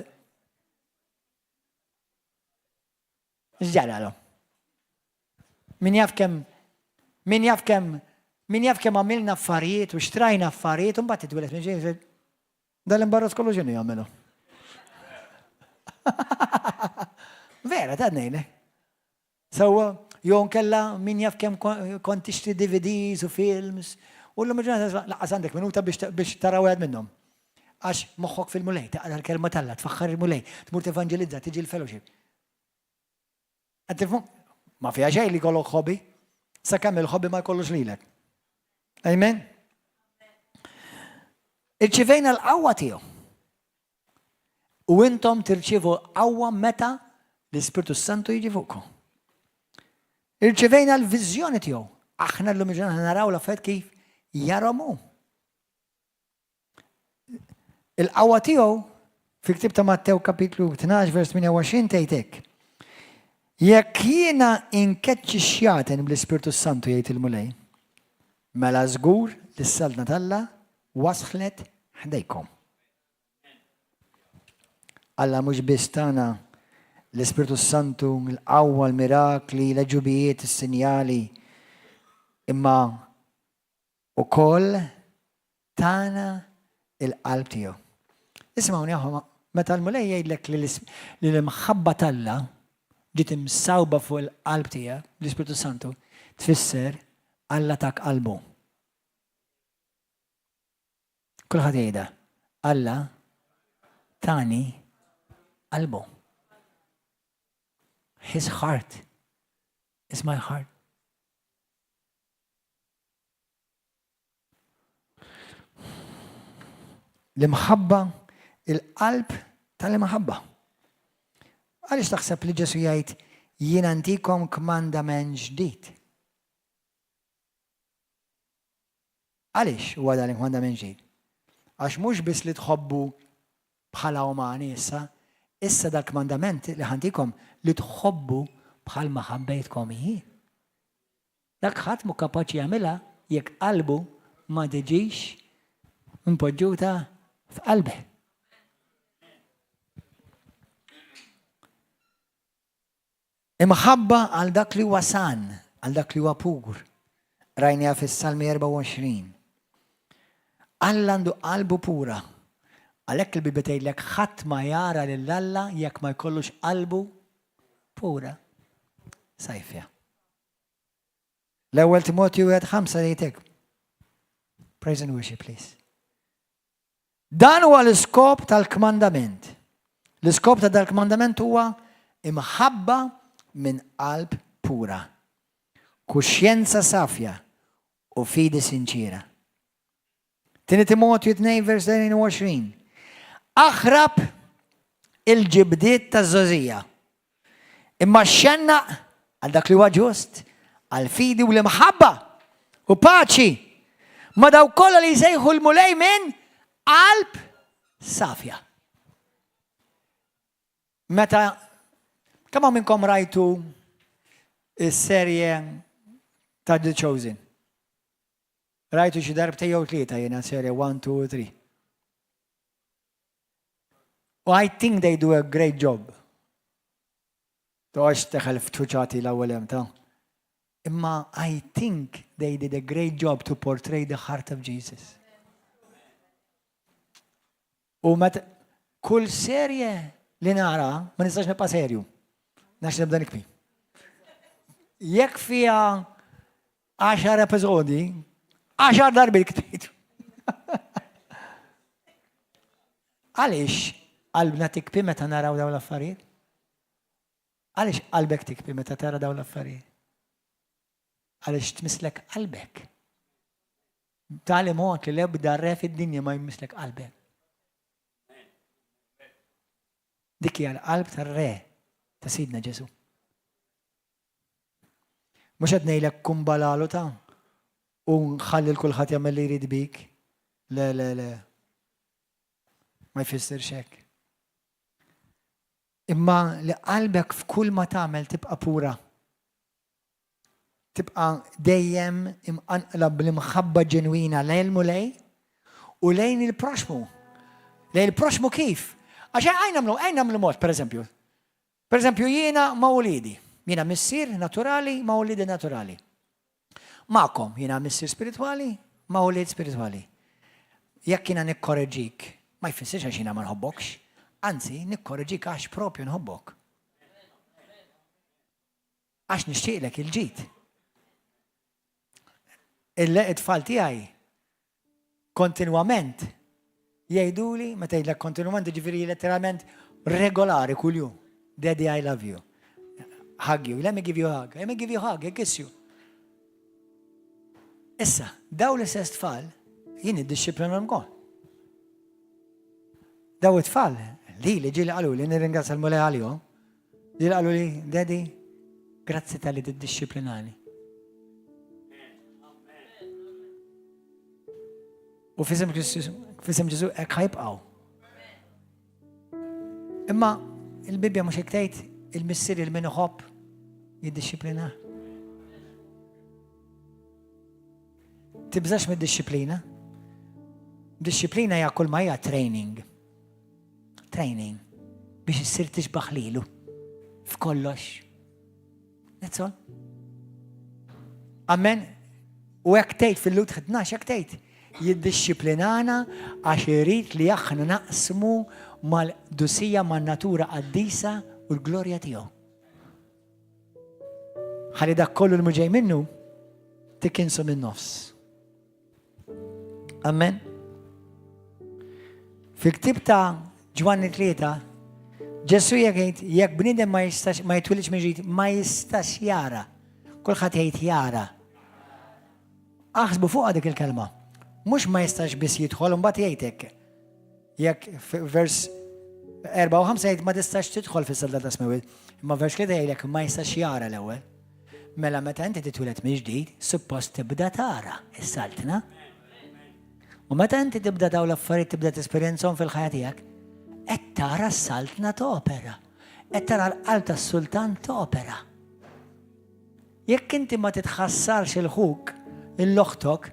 X'ġaralhom? Min jaf kemm min jaf kemm min jaf kemm għamilna affarijiet u xtrajna affarijiet u mbagħad titwieled minn ġejn dal-imbarrazz kollu x'inhu jagħmelu. Vera, ta' ngħidlek. Sewwa, jew inkella min jaf kemm kont tixtri DVDs u films, u llum il-ġurnata lanqas għandek minuta biex tara wieħed minnhom. Għax moħħok fil-Mulej, taqra l-kelma t'Alla, tfaħħar il-Mulej, tmur tevanġelizza, tiġi l-fellowship. Qed tifhmu? Ma fiha xejn li jkollok hobby, sakemm il-hobby ma jkollux lilek. Amen? Irċivejna l-qawwa tiegħu. U intom tirċievu qawwa meta l-Ispirtu Santu jiġi fuqkom. Irċevejna l-viżjoni tiegħu. Aħna llum il-ġurnata naraw l-affarijiet kif jarahom hu. Il-qawwa tiegħu fil-ktieb ta' Mattew kapitlu 12 vers 28 tgħid hekk. Jekk jiena inkeċċi xjaten bl-Ispirtu Santu jgħid il-Mulej, mela żgur li s-saltna t'Alla waslet ħdejkom. Alla mhux biss tana l-Ispirtu s-Santu, l-qawwa, l-mirakli, l-għeġubijiet, is-sinjali, imma ukoll tana l-qalb tiegħu. Isimgħuni aħwa, meta l-Mulej jgħidlek li l-imħabba t'Alla ġiet imsawba fuq il-qalb tiegħek bl-Ispirtu Santu, tfisser Alla tak qalbu. Kulħadd jgħidha. Alla tani qalbu. His heart is my heart. L-imħabba, il-qalb tal-imħabba. Għaliex taħseb li Ġesu jgħid jiena ntikom kmandament ġdid? Għaliex huwa dan il-kmandament ġdid? Għax mhux biss li tħobbu bħala umani issa, issa dal-kmandament li ħa ntikom li tħobbu bħalma ħabbejtkom jien. Dak ħadd mhu kapaċi jagħmilha jekk qalbu ma tiġix impoġġuta f'qalbeh. Imħabba għal dak li huwa san. għal dak li huwa pur. Rajniha fis-Salmi 24. Alla għandu qalbu pura. Għalhekk il-Bibbja tgħidlek ħadd ma jara lil Alla jekk ma jkollux qalbu pura. Sajfja. L-ewwel Timotju 1:5 jgħid hekk. Praise and worship, please. Dan huwa l-iskop tal-kmandament. L-iskop ta' dal-kmandament huwa imħabba minn qalb pura, kuxjenza safja u fidi sinċiera. Tieni Timotju 2 vers 22. Aħrab il-ġibdiet taż-żgħożija. Imma xxennaq għal dak li huwa ġust, għal fidi u l-imħabba u paċi ma' dawk kollha li jsejħu l-Mulej minn qalb safja. Meta kemm hawn minnkom rajtu is-serje ta' The Chosen? Rajtu xi darbtejn jew tlieta jiena serje 1, 2, 3. U I think they do a great job. Toqgħodx teħel f'ċuċati l-ewwel hemm ta' Imma I think they did a great job to portray the heart of Jesus. U meta kull serje li nara ma nistax nibqa' serju. Nax nibda nikbi. Jekk fiha għaxar episodi, għaxar darbi ktbit. Għaliex qalbna tikbi meta naraw dawn l-affarijiet? Għaliex qalbek tikbi meta tara dawn l-affarijiet? Għaliex tmisslek qalbek. Tali mod li l-ebda re fid-dinja ma jmisslek qalbek. Dik hija l-qalb tar-re ta' Sidna Ġesu. Mhux qed ngħidlek kun balalu ta' u nħalli l kulħadd jagħmel li jrid bik. Le, le, le. Ma jfissirx hekk. Imma li qalbek f'kull ma tagħmel tibqa' pura. Tibqa' dejjem imqanqla bl-imħabba ġenwina lejn il-Mulej u lejn il-proxmu. Lejn il-proxmu kif? Għax għajn nagħmlu, għajn nagħmlu mod, pereżempju. Pereżempju jiena ma' uliedi. Jiena missier naturali ma' uliedi naturali. Magħkom jiena missier spiritwali ma' ulied spiritwali. Jekk jiena nikkoreġik, ma jfissirx għax jiena ma nħobbokx, anzi nikkoreġik għax propju nħobbok. Għax nixtieqlek il-ġid. Il-tfal tiegħi kontinwament jgħiduli, meta jgħidlek kontinwament, ġifieri letteralment regolari kuljum. Daddy, I love you. Hug you. Let me give you a hug. Let me give you a hug. I kiss you. Issa, daw l-istess tfal, jien id-disciplinhom kol. Daw it-tfal, li li ġili qalu li nirringrazzja l-mulej għalihom, Li qalu li, Daddy, grazzi tal-li tiddixxiplinani. U fisem Ġesu hekk ħajbqgħu. Imma il-Bibbja mhux hekk tgħid il-missier il min iħobb jiddixxiplina. Tibżax mid-dixxiplina. Dixxiplina hija kull ma hija training. Training biex issir tixbaħ lilu f'kollox. That's all. Amen. U hekk tgħid fil-Lut 12 hekk tgħid jiddixxiplinana għax irid li aħna naqsmu mal-qdusija man-natura qaddisa u l-glorja tiegħu. Ħalli dak kollu li ġej minnu tikinsu minn nofs. Amen. Fil-ktib ta' Ġwanni 3, Ġesu jgħid jekk bniedem ma jistax ma jitwilx minn ma jistax jara. Kulħadd jgħid jara. Aħsbu fuq dik il-kelma. Mhux ma jistax biss jidħol mbagħad jgħid hekk. Jekk vers 4 u 5 jgħid ma tistax tidħol fis-salda ta' smewwiet, imma vers 3 jgħidlek ma jistax jara l-ewwel. Mela meta inti titwieled mill-ġdid, suppost tibda tara s-saltna. U meta inti tibda daw l-affarijiet tibda tesperjenzhom fil-ħajja tiegħek, qed tara s-saltna topera. Qed tara l-qalb tas-sultan topera. Jekk inti ma titħassarx il-ħuk, l-oħtok,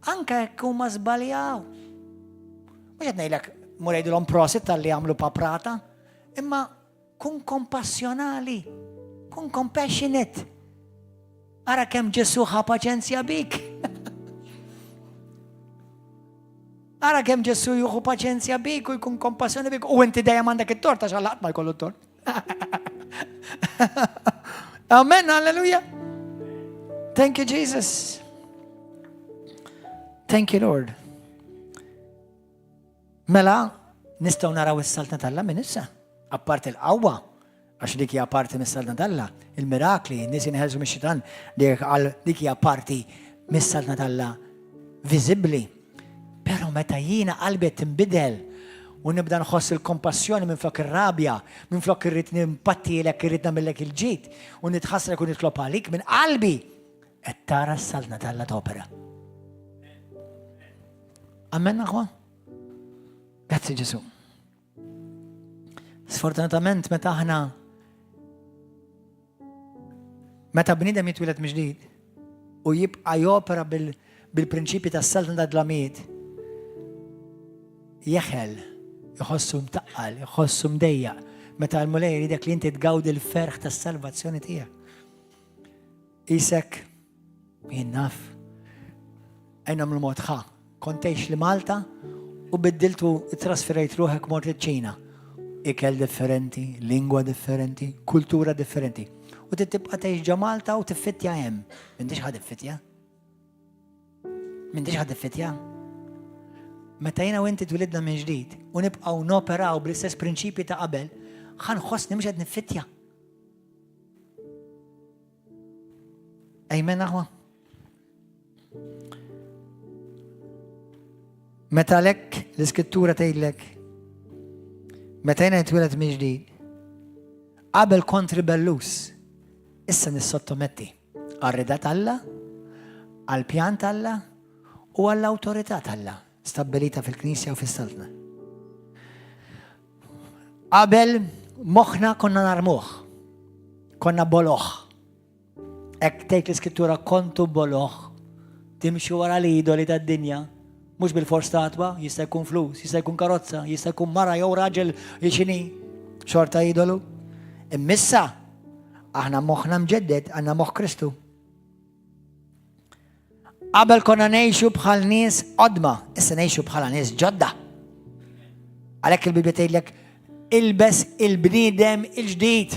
anke jekk huma żbaljaw. Mhux qed ngħidlek mur għidilhom prosit talli għamlu paprata, imma kun kompassjonali, kun compassionate. Ara kemm Ġesù ħa paċenzja bik. Ara kemm Ġesù juħu paċenzja bik u jkun kompassjoni bik u inti dejjem għandek it-tort għax Alla qatt ma jkollu t-tort. Amen, alleluja. Thank you, Jesus. Thank you, Lord. Mela, nistgħu naraw is-saltna t'Alla minn issa. Apparti l-qawwa, għax dik hija parti mis-saltna t'Alla, il-mirakli, n-nies jinħelsu mix-xitan, dik hija parti mis-saltna t'Alla viżibbli. Però meta jiena qalbi qed tinbidel u nibda nħoss il-kompassjoni minflok ir-rabja, minflok irrid nimpattilek, irrid nagħmillek il-ġid u nitħassrek u nitlob għalik minn qalbi, qed tara s-saltna t'Alla topera. Amen, aħwa? Grazzi Ġesu. Sfortunatament meta aħna meta bniedem jitwieled miġdid u jibqa' jopera bil-prinċipji tas-saltna ta' dlamijiet, jeħel, iħossu mtaqqal, iħossu mdejjaq, meta l-Mulej jridek li inti tgawdi l-ferħ tas-salvazzjoni tiegħek. Isek, jien naf, ejn nagħmlu mod ħa. Kont tgħix li Malta u biddiltu trasferejt ruħek mort iċ-Ċina. Ikel differenti, lingwa differenti, kultura differenti. U tibqa' tgħix ġo Malta u tiffittja hemm. M'intix ħa tiffittja. M'intix ħa tiffittja. Meta jiena u inti twilidna minn ġdid u nibqgħu noperaw bl-istess prinċipji ta' qabel, ħa nħossni mhux qed niffittja. Amen aħwa. Meta lek l-iskrittura tgħidlek meta jiena nitwieled minn ġdid, qabel kont ribellus, issa nissottometti għar-rida t'Alla, għall-pjan t'Alla u għall-awtorità t'Alla stabbilita fil-Knisja u fis-Saltna. Qabel moħħna konna narmuh. Konna boloh. Hekk tgħid l-iskrittura kontu boloh. Timxu wara l-idoli tad-dinja. Mhux bil-fors statwa, jista' jkun flus, jista' jkun karozza, jista' jkun mara jew raġel x'inhi xorta idolu. Immissa aħna moħħna mġedded, għandna moħħ Kristu. Qabel konna ngħixu bħal nies qodma, issa ngħixu bħala nies ġodda. Għalhekk il-Bibja tgħidlek ilbes il-bniedem il-ġdid.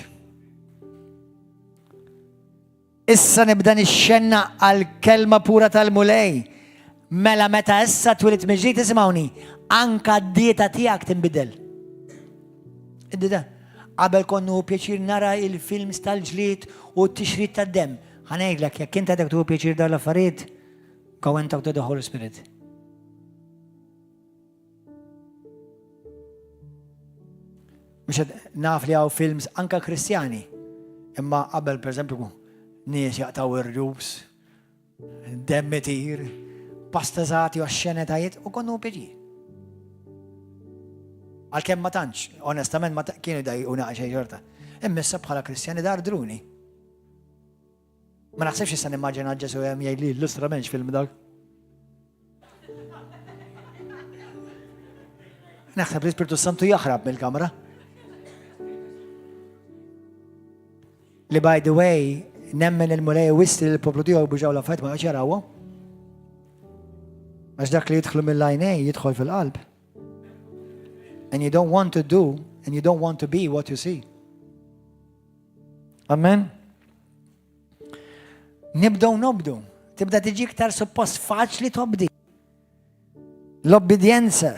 Issa nibda nixxenna għal kelma pura tal-Mulej. Mela meta issa twilit mill-ġdid isimgħuni, anka d-dieta tiegħek tinbidel. Id-dieta. Qabel konnu pjaċir nara il-films tal-ġlied u t-tixrid tad-demm. Ħa ngħidlek, jekk int għadek tieħu pjaċir dawn l-affarijiet, go and talk to the Holy Spirit. Mhux naf li hawn films anka Kristjani, imma qabel pereżempju nies jaqtaw ir-rjus, demm itir, pastażati u xenetajiet u konnu pjaċir. Għalkemm ma tantx, onestament ma kienu dajquna xejn xorta. Imma issa bħala Kristjani dar druni. Ma naħsibx issa nimmaġina Ġesu hemm jgħid li illustra m'hemmx film dak. Naħseb l-Ispirtu Santu jaħrab mill-kamra. Li by the way, nemmen il-mulej wissi l-poplu tiegħu biex l-affarijiet ma jarawhom. Għax dak li jidħlu mill-għajnej jidħol fil-qalb. And you don't want to do and you don't want to be what you see. Amen. Nibdew nobdu. Tibda tiġi iktar suppost faċli tobdi. L-obbedjenza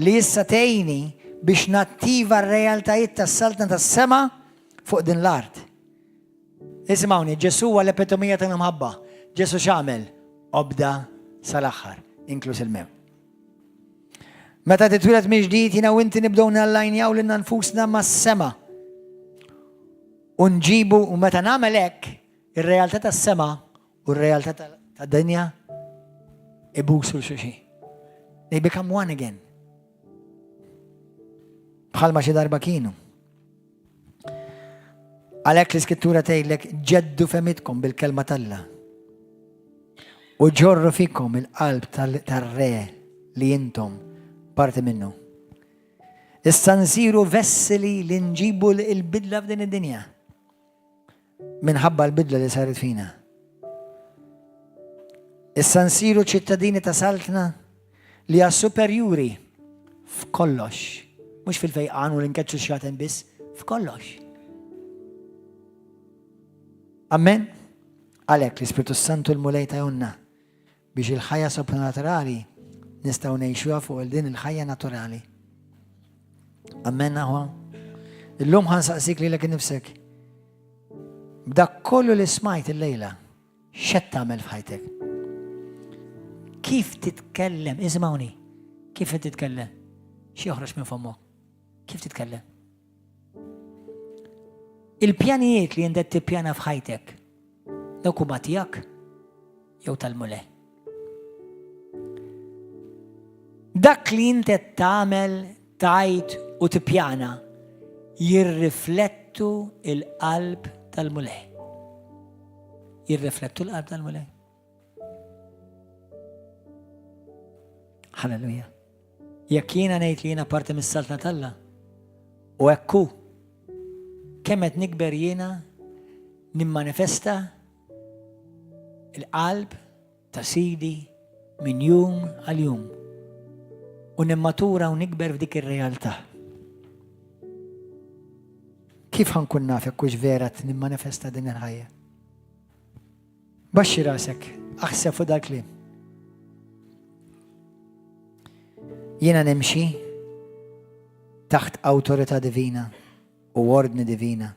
li issa tgħini biex nattiva r-realtajiet tas-saltna tas-sema fuq din l-art. Isimgħuni, Ġesu huwa l-epitomija tal-imħabba. Ġesu x'għamel? Obda sal-aħħar, inkluż il-mewt. Meta titwieled mill-ġdid jiena u inti nibdew nallajnjaw lilna nfusna mas-sema. U nġibu u meta nagħmel hekk, ir-realtà tas-sema u r-realtà tad-dinja ibusu l-xulxin. They become one again. Bħalma xi darba kienu. Għalhekk l-iskrittura tgħidlek ġeddu femitkom bil-kelma t'Alla. U ġorru fikom il-qalb tar-re li intom parti minnu. Issa nsiru vesseli li nġibu l-bidla f'din id-dinja. Minħabba l-bidla li saret fina. Issa nsiru ċittadini ta' saltna li hija superjuri f'kollox, mhux fil-fejqan u l-inkeċċu xjaten biss, f'kollox. Amen? Għalhekk l-Ispirtu Santu l-Mulej tajunna biex il-ħajja sopranaturali nistgħu ngħixuha fuq din il-ħajja naturali. Amen aħwa. Illum ħa nsaqsik lilek innifsek. B'dak kollu li smajt illejla, x'qed tagħmel f'ħajtek? Kif titkellem, isimgħuni, kif qed titkellem? Xi joħroġ minn fommok? Kif titkellem? Il-pjanijiet li inti tippjana f'ħajtek, dawk huma tiegħek jew tal-Mulej? Dak li inti tagħmel, tgħid u tippjana jirriflettu il-qalb tal-Mulej. Jirriflettu l-qalb tal-Mulej. Halleluja. Jekk jiena ngħid li jiena parti mis-saltna t'Alla, u hekk hu, kemm qed nikber jiena nimmanifesta il-qalb ta' Sidi minn jum għal jum u nimmatura u nikber f'dik ir-realtà. Kif ħa nkun naf jekk hux vera qed nimmanifesta din il-ħajja? Baxxi rasek, aħseb fuq dal-kliem. Jiena nimxi taħt awtorità divina u ordni divina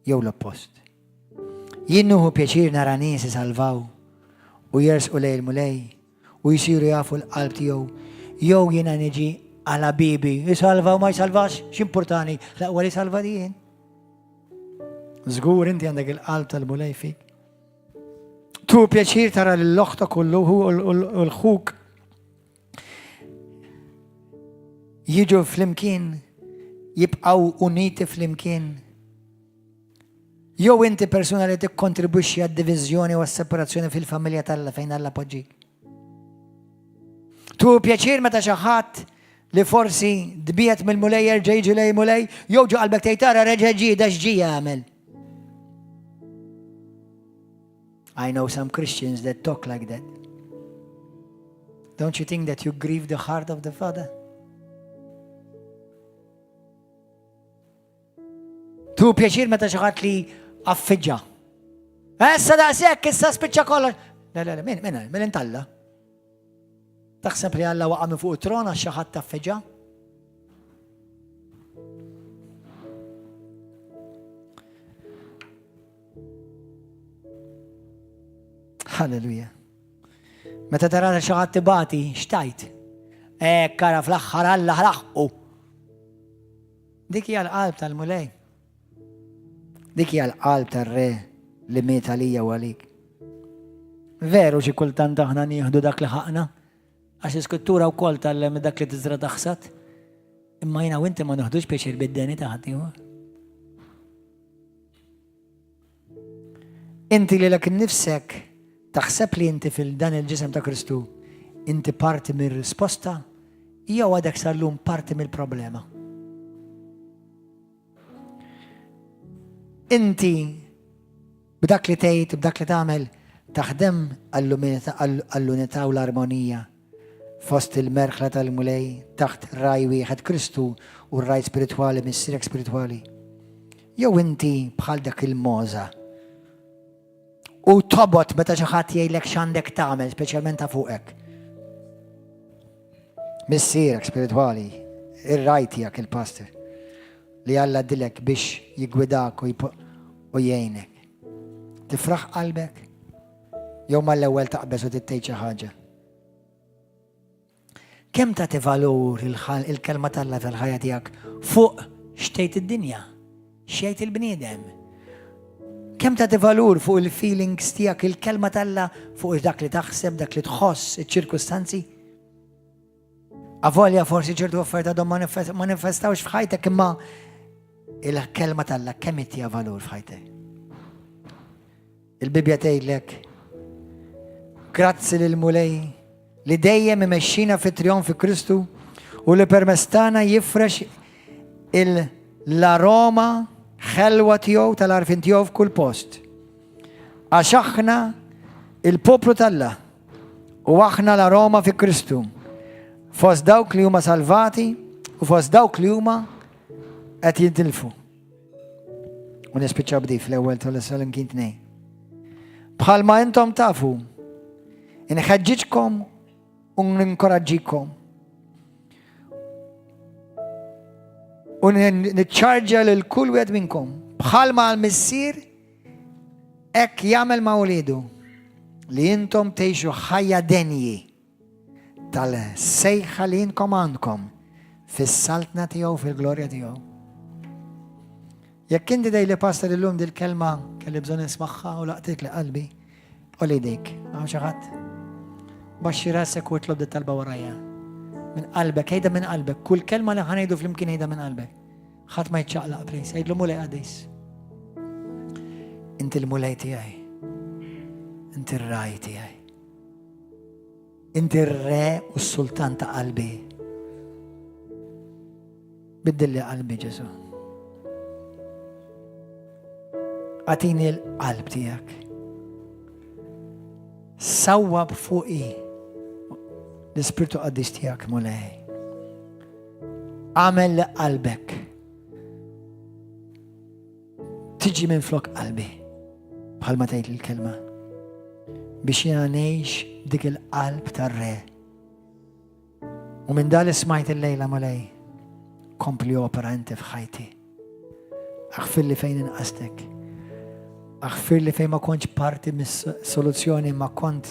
jew l-oppost. Jien nieħu pjaċir nara nies isalvaw u jersqu lejn il-Mulej u jsiru jafu l-qalb tiegħu, jew jiena niġi għala bibi, isalva u ma jsalvax, x'impurtani, l-aqwa li salva di jien. Żgur inti għandek il-qalb tal-Mulej fik. Tu pjaċir tara l-oħtok u l-ħuk jiġu flimkien, jibqaw uniti flimkien. Jew inti persuna li tikkontribwixxi għad-diviżjoni u għas-separazzjoni fil-familja t'Alla fejn Alla poġġik. Tu pjaċir meta xi ħadd li forsi dbiet mill-Mulej jerġa' jiġi lej Mulej, jew ġo qalbek tgħid tara reġa' ġie da x'ġie jagħmel. I know some Christians that talk like that. Don't you think that you grieve the heart of the Father? Tu pjaċir meta xi ħadd li affiġġa. Issa daqshekk, issa spiċċa kollox. Le, le, le, min, min, min intalla? Taħseb li Alla waqa' minn fuq it-tron għax xi ħadd affiġġa? Halleluja. Meta tara xi ħadd tibati, xtajt? Hekk ara fl-aħħar Alla ħlaħqu. Dik hija l-qalb tal-Mulej. Dik hija l-qalb tar-Re li miet għalija u għalik. Veru xi kultant aħna nieħdu dak li ħaqna, għax l-Iskrittura wkoll tgħallem dak li tiżra taħsad. Imma jiena u inti ma nieħdux pjaċir bid-deni ta' ħaddieħor. Inti lilek innifsek taħseb li inti fil-dan il-ġisem ta' Kristu inti parti mir-risposta jew għadek sal-lum parti mill-problema? Inti b'dak li tgħid, b'dak li tagħmel, taħdem għall-unità u l-armonija fost il-merħla tal-Mulej taħt ragħaj wieħed Kristu u r-ragħaj spiritwali missierek spiritwali. Jew inti bħal dak il-moza u tobot meta xi ħadd jgħidlek x'għandek tagħmel, speċjalment ta' fuqek. Missierek spiritwali, ir-ragħaj tiegħek il-pastor li Alla dilek biex jiggwidak u jgħinek. Tifraħ qalbek? Jew mal-ewwel taqbeż u tgħid xi ħaġa. Kemm tagħti valur il-kelma t'Alla fil-ħajja tiegħek fuq x'tgħid id-dinja, x'jgħid il-bniedem? Kemm tagħti valur fuq il-feelings tiegħek il-kelma t'Alla fuq dak li taħseb, dak li tħoss, iċ-ċirkustanzi? Avolja forsi ċertu affarijiet għadhom manifestawx f'ħajtek imma il-kelma t'Alla kemm ittiha valur f'ħajtek? Il-Bibbja tgħidlek, Grazzi lill-Mulej li dejjem imexxina fi trionf fi Kristu u li permezz tagħna jifrex l-aroma ħelwa tiegħu tal-għarfien tiegħu f'kull post. Għax aħna il-poplu t'Alla. U aħna l-aroma fi Kristu, fost dawk li huma salvati u fost dawk li huma qed jintilfu. U nispiċċa bdi fl-ewwel tal-Tessalonikin tnej. Bħalma intom tafu, inħeġġiġkom u ninkoraġġikom. U niċċarġa lil kull wieħed minnkom bħalma għal-missier hekk jagħmel ma' uliedu li intom tgħixu ħajja denji tal-sejħa li inkom għandkom fis-saltna tiegħu fil-glorja tiegħu. Jekk inti dej li pastor illum dil-kelma kelli bżonn nismagħha u laqtik li qalbi, u li dik, hawn xi ħadd? Baxxi rasek u itlob dit-talba warajja. Minn qalbek, ejda minn qalbek, kull kelma li ħanejdu flimkien ejda minn qalbek. Ħadd ma jiċċaqlaq, please, għidlu mulej qaddis. Inti l-mulej tiegħi. Inti r-raj tiegħi. Inti r-re u s-sultan ta' qalbi. Biddilli qalbi Ġesu. Għatini l-qalb tiegħek. Sawwab fuqi l-Ispirtu Qaddis tiegħek Mulej. Għamel li qalbek tiġi minn flok qalbi bħalma tgħid il-kelma biex jiena ngħix dik il-qalb tar-re. U minn dal smajt il-lejla Mulej, kompli opera inti f'ħajti. Aħfirli fejn inqastek. Aħfirli fejn ma kontx parti mis-soluzzjoni ma kont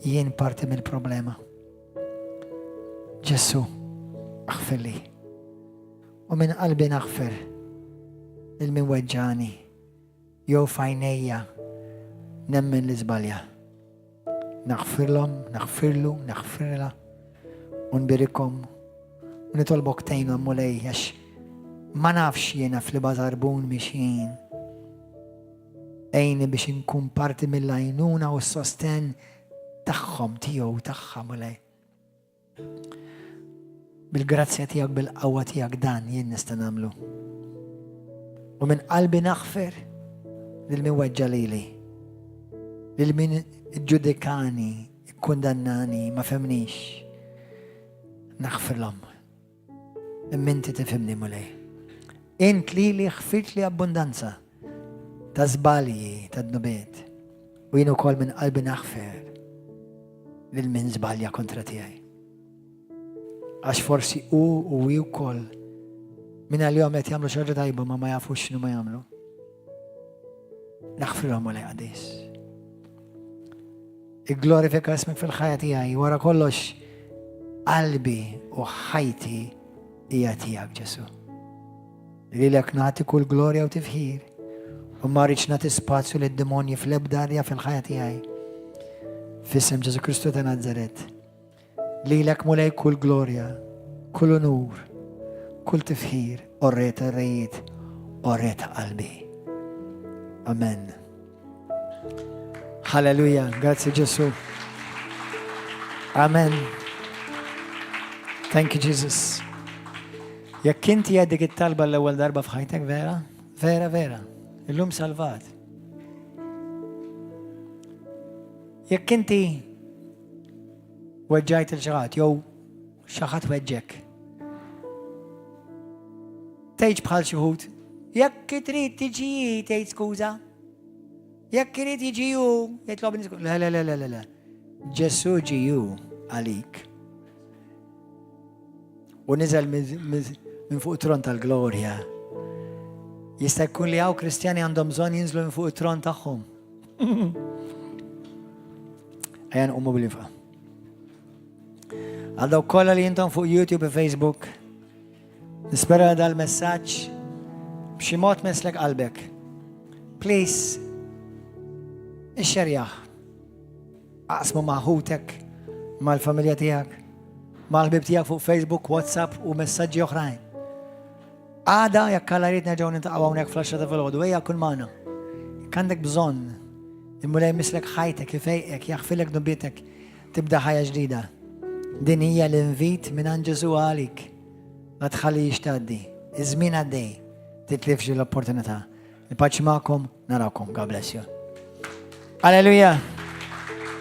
jien parti mill-problema. Ġesù, aħfirli. U minn qalbi naħfer lil min weġġani jew f'għajnejja nemmen li żbalja. Naħfirlhom, naħfirlu, naħfirla u nbirikhom u nitolbok tgħinhom Mulej għax ma nafx jiena fl-bażarbun mixjin. Għinni biex inkun parti mill-għajnuna u s-sostenn tagħhom tiegħu tagħha Mulej. Bil-grazzja tiegħek bil-qawwa tiegħek dan jien nista' nagħmlu. U minn qalbi naħfer lil min weġġa lili. Lil min ġudikani, ikkundannani, ma femnix. Naħfirlhom. Imma inti tifhimni Mulej. Int lili ħfirtli abbundanza ta' żbalji ta' dnubiet. U jien ukoll minn qalbi naħfer lil min żbalja kontra tiegħi. Għax forsi hu u hi wkoll minn għalihom qed jagħmlu xi ħaġa tajba ma ma jafux x'inhu ma jagħmlu. Naħfrilhom Mulej qaddis. Igglorifika ismek fil-ħajja tiegħi, wara kollox qalbi u ħajti hija tiegħek Ġesu. Lilek nagħti kull glorja u tifħir u ma rridx nagħti spazju lid-demonji fl-ebda arja fil-ħajja tiegħi. F'isem Ġesu Kristu ta' Nazaret. Lilek Mulej kull glorja, kull unur, kull tifħir, o Re tar-rejiet, o Re ta' qalbi. Amen. Halleluja, grazzi Ġesu. Amen. Thank you Jesus. Jekk inti għedt dik it-talba l-ewwel darba f'ħajtek vera, vera, vera, illum salvat. Jekk inti weġġajt il xi ħadd jew xi ħadd weġġek. Tgħidx bħal xi wħud, jekk trid tiġi tgħid skuża. Jekk irid jiġi hu, jitlobni skuża. Le, le, le, le, le, le. Ġesù ġi hu għalik. U niżel minn fuq tron tal-glorja. Jista' jkun li hawn Kristjani għandhom bżonn jinżlu minn fuq it-tron tagħhom. Ejja nqumu bil-wieqfa. Għal dawk kollha li intom fuq YouTube u Facebook, nispera dal-messaġġ b'xi mod messlek qalbek. Please, ixxerjah. Aqsmu ma' ħutek, mal-familja tiegħek, mal-ħbib tiegħek fuq Facebook, WhatsApp u messaġġi oħrajn. Għada jekk Alla jrid nerġgħu niltaqgħu hawnhekk fl-10 ta' filgħodu, ejja kun magħna. Jekk għandek bżonn, il-Mulej jmisslek ħajtek, ifejqek, jaħfirlek dnubietek, tibda ħajja ġdida. Din hija l-invit minn għand Ġesù għalik. Ma tħallix tgħaddi. Iż-żmien għaddej. Titlifx l-opportunità. Il-paċi magħkom, narawkom. God bless you. Alleluja.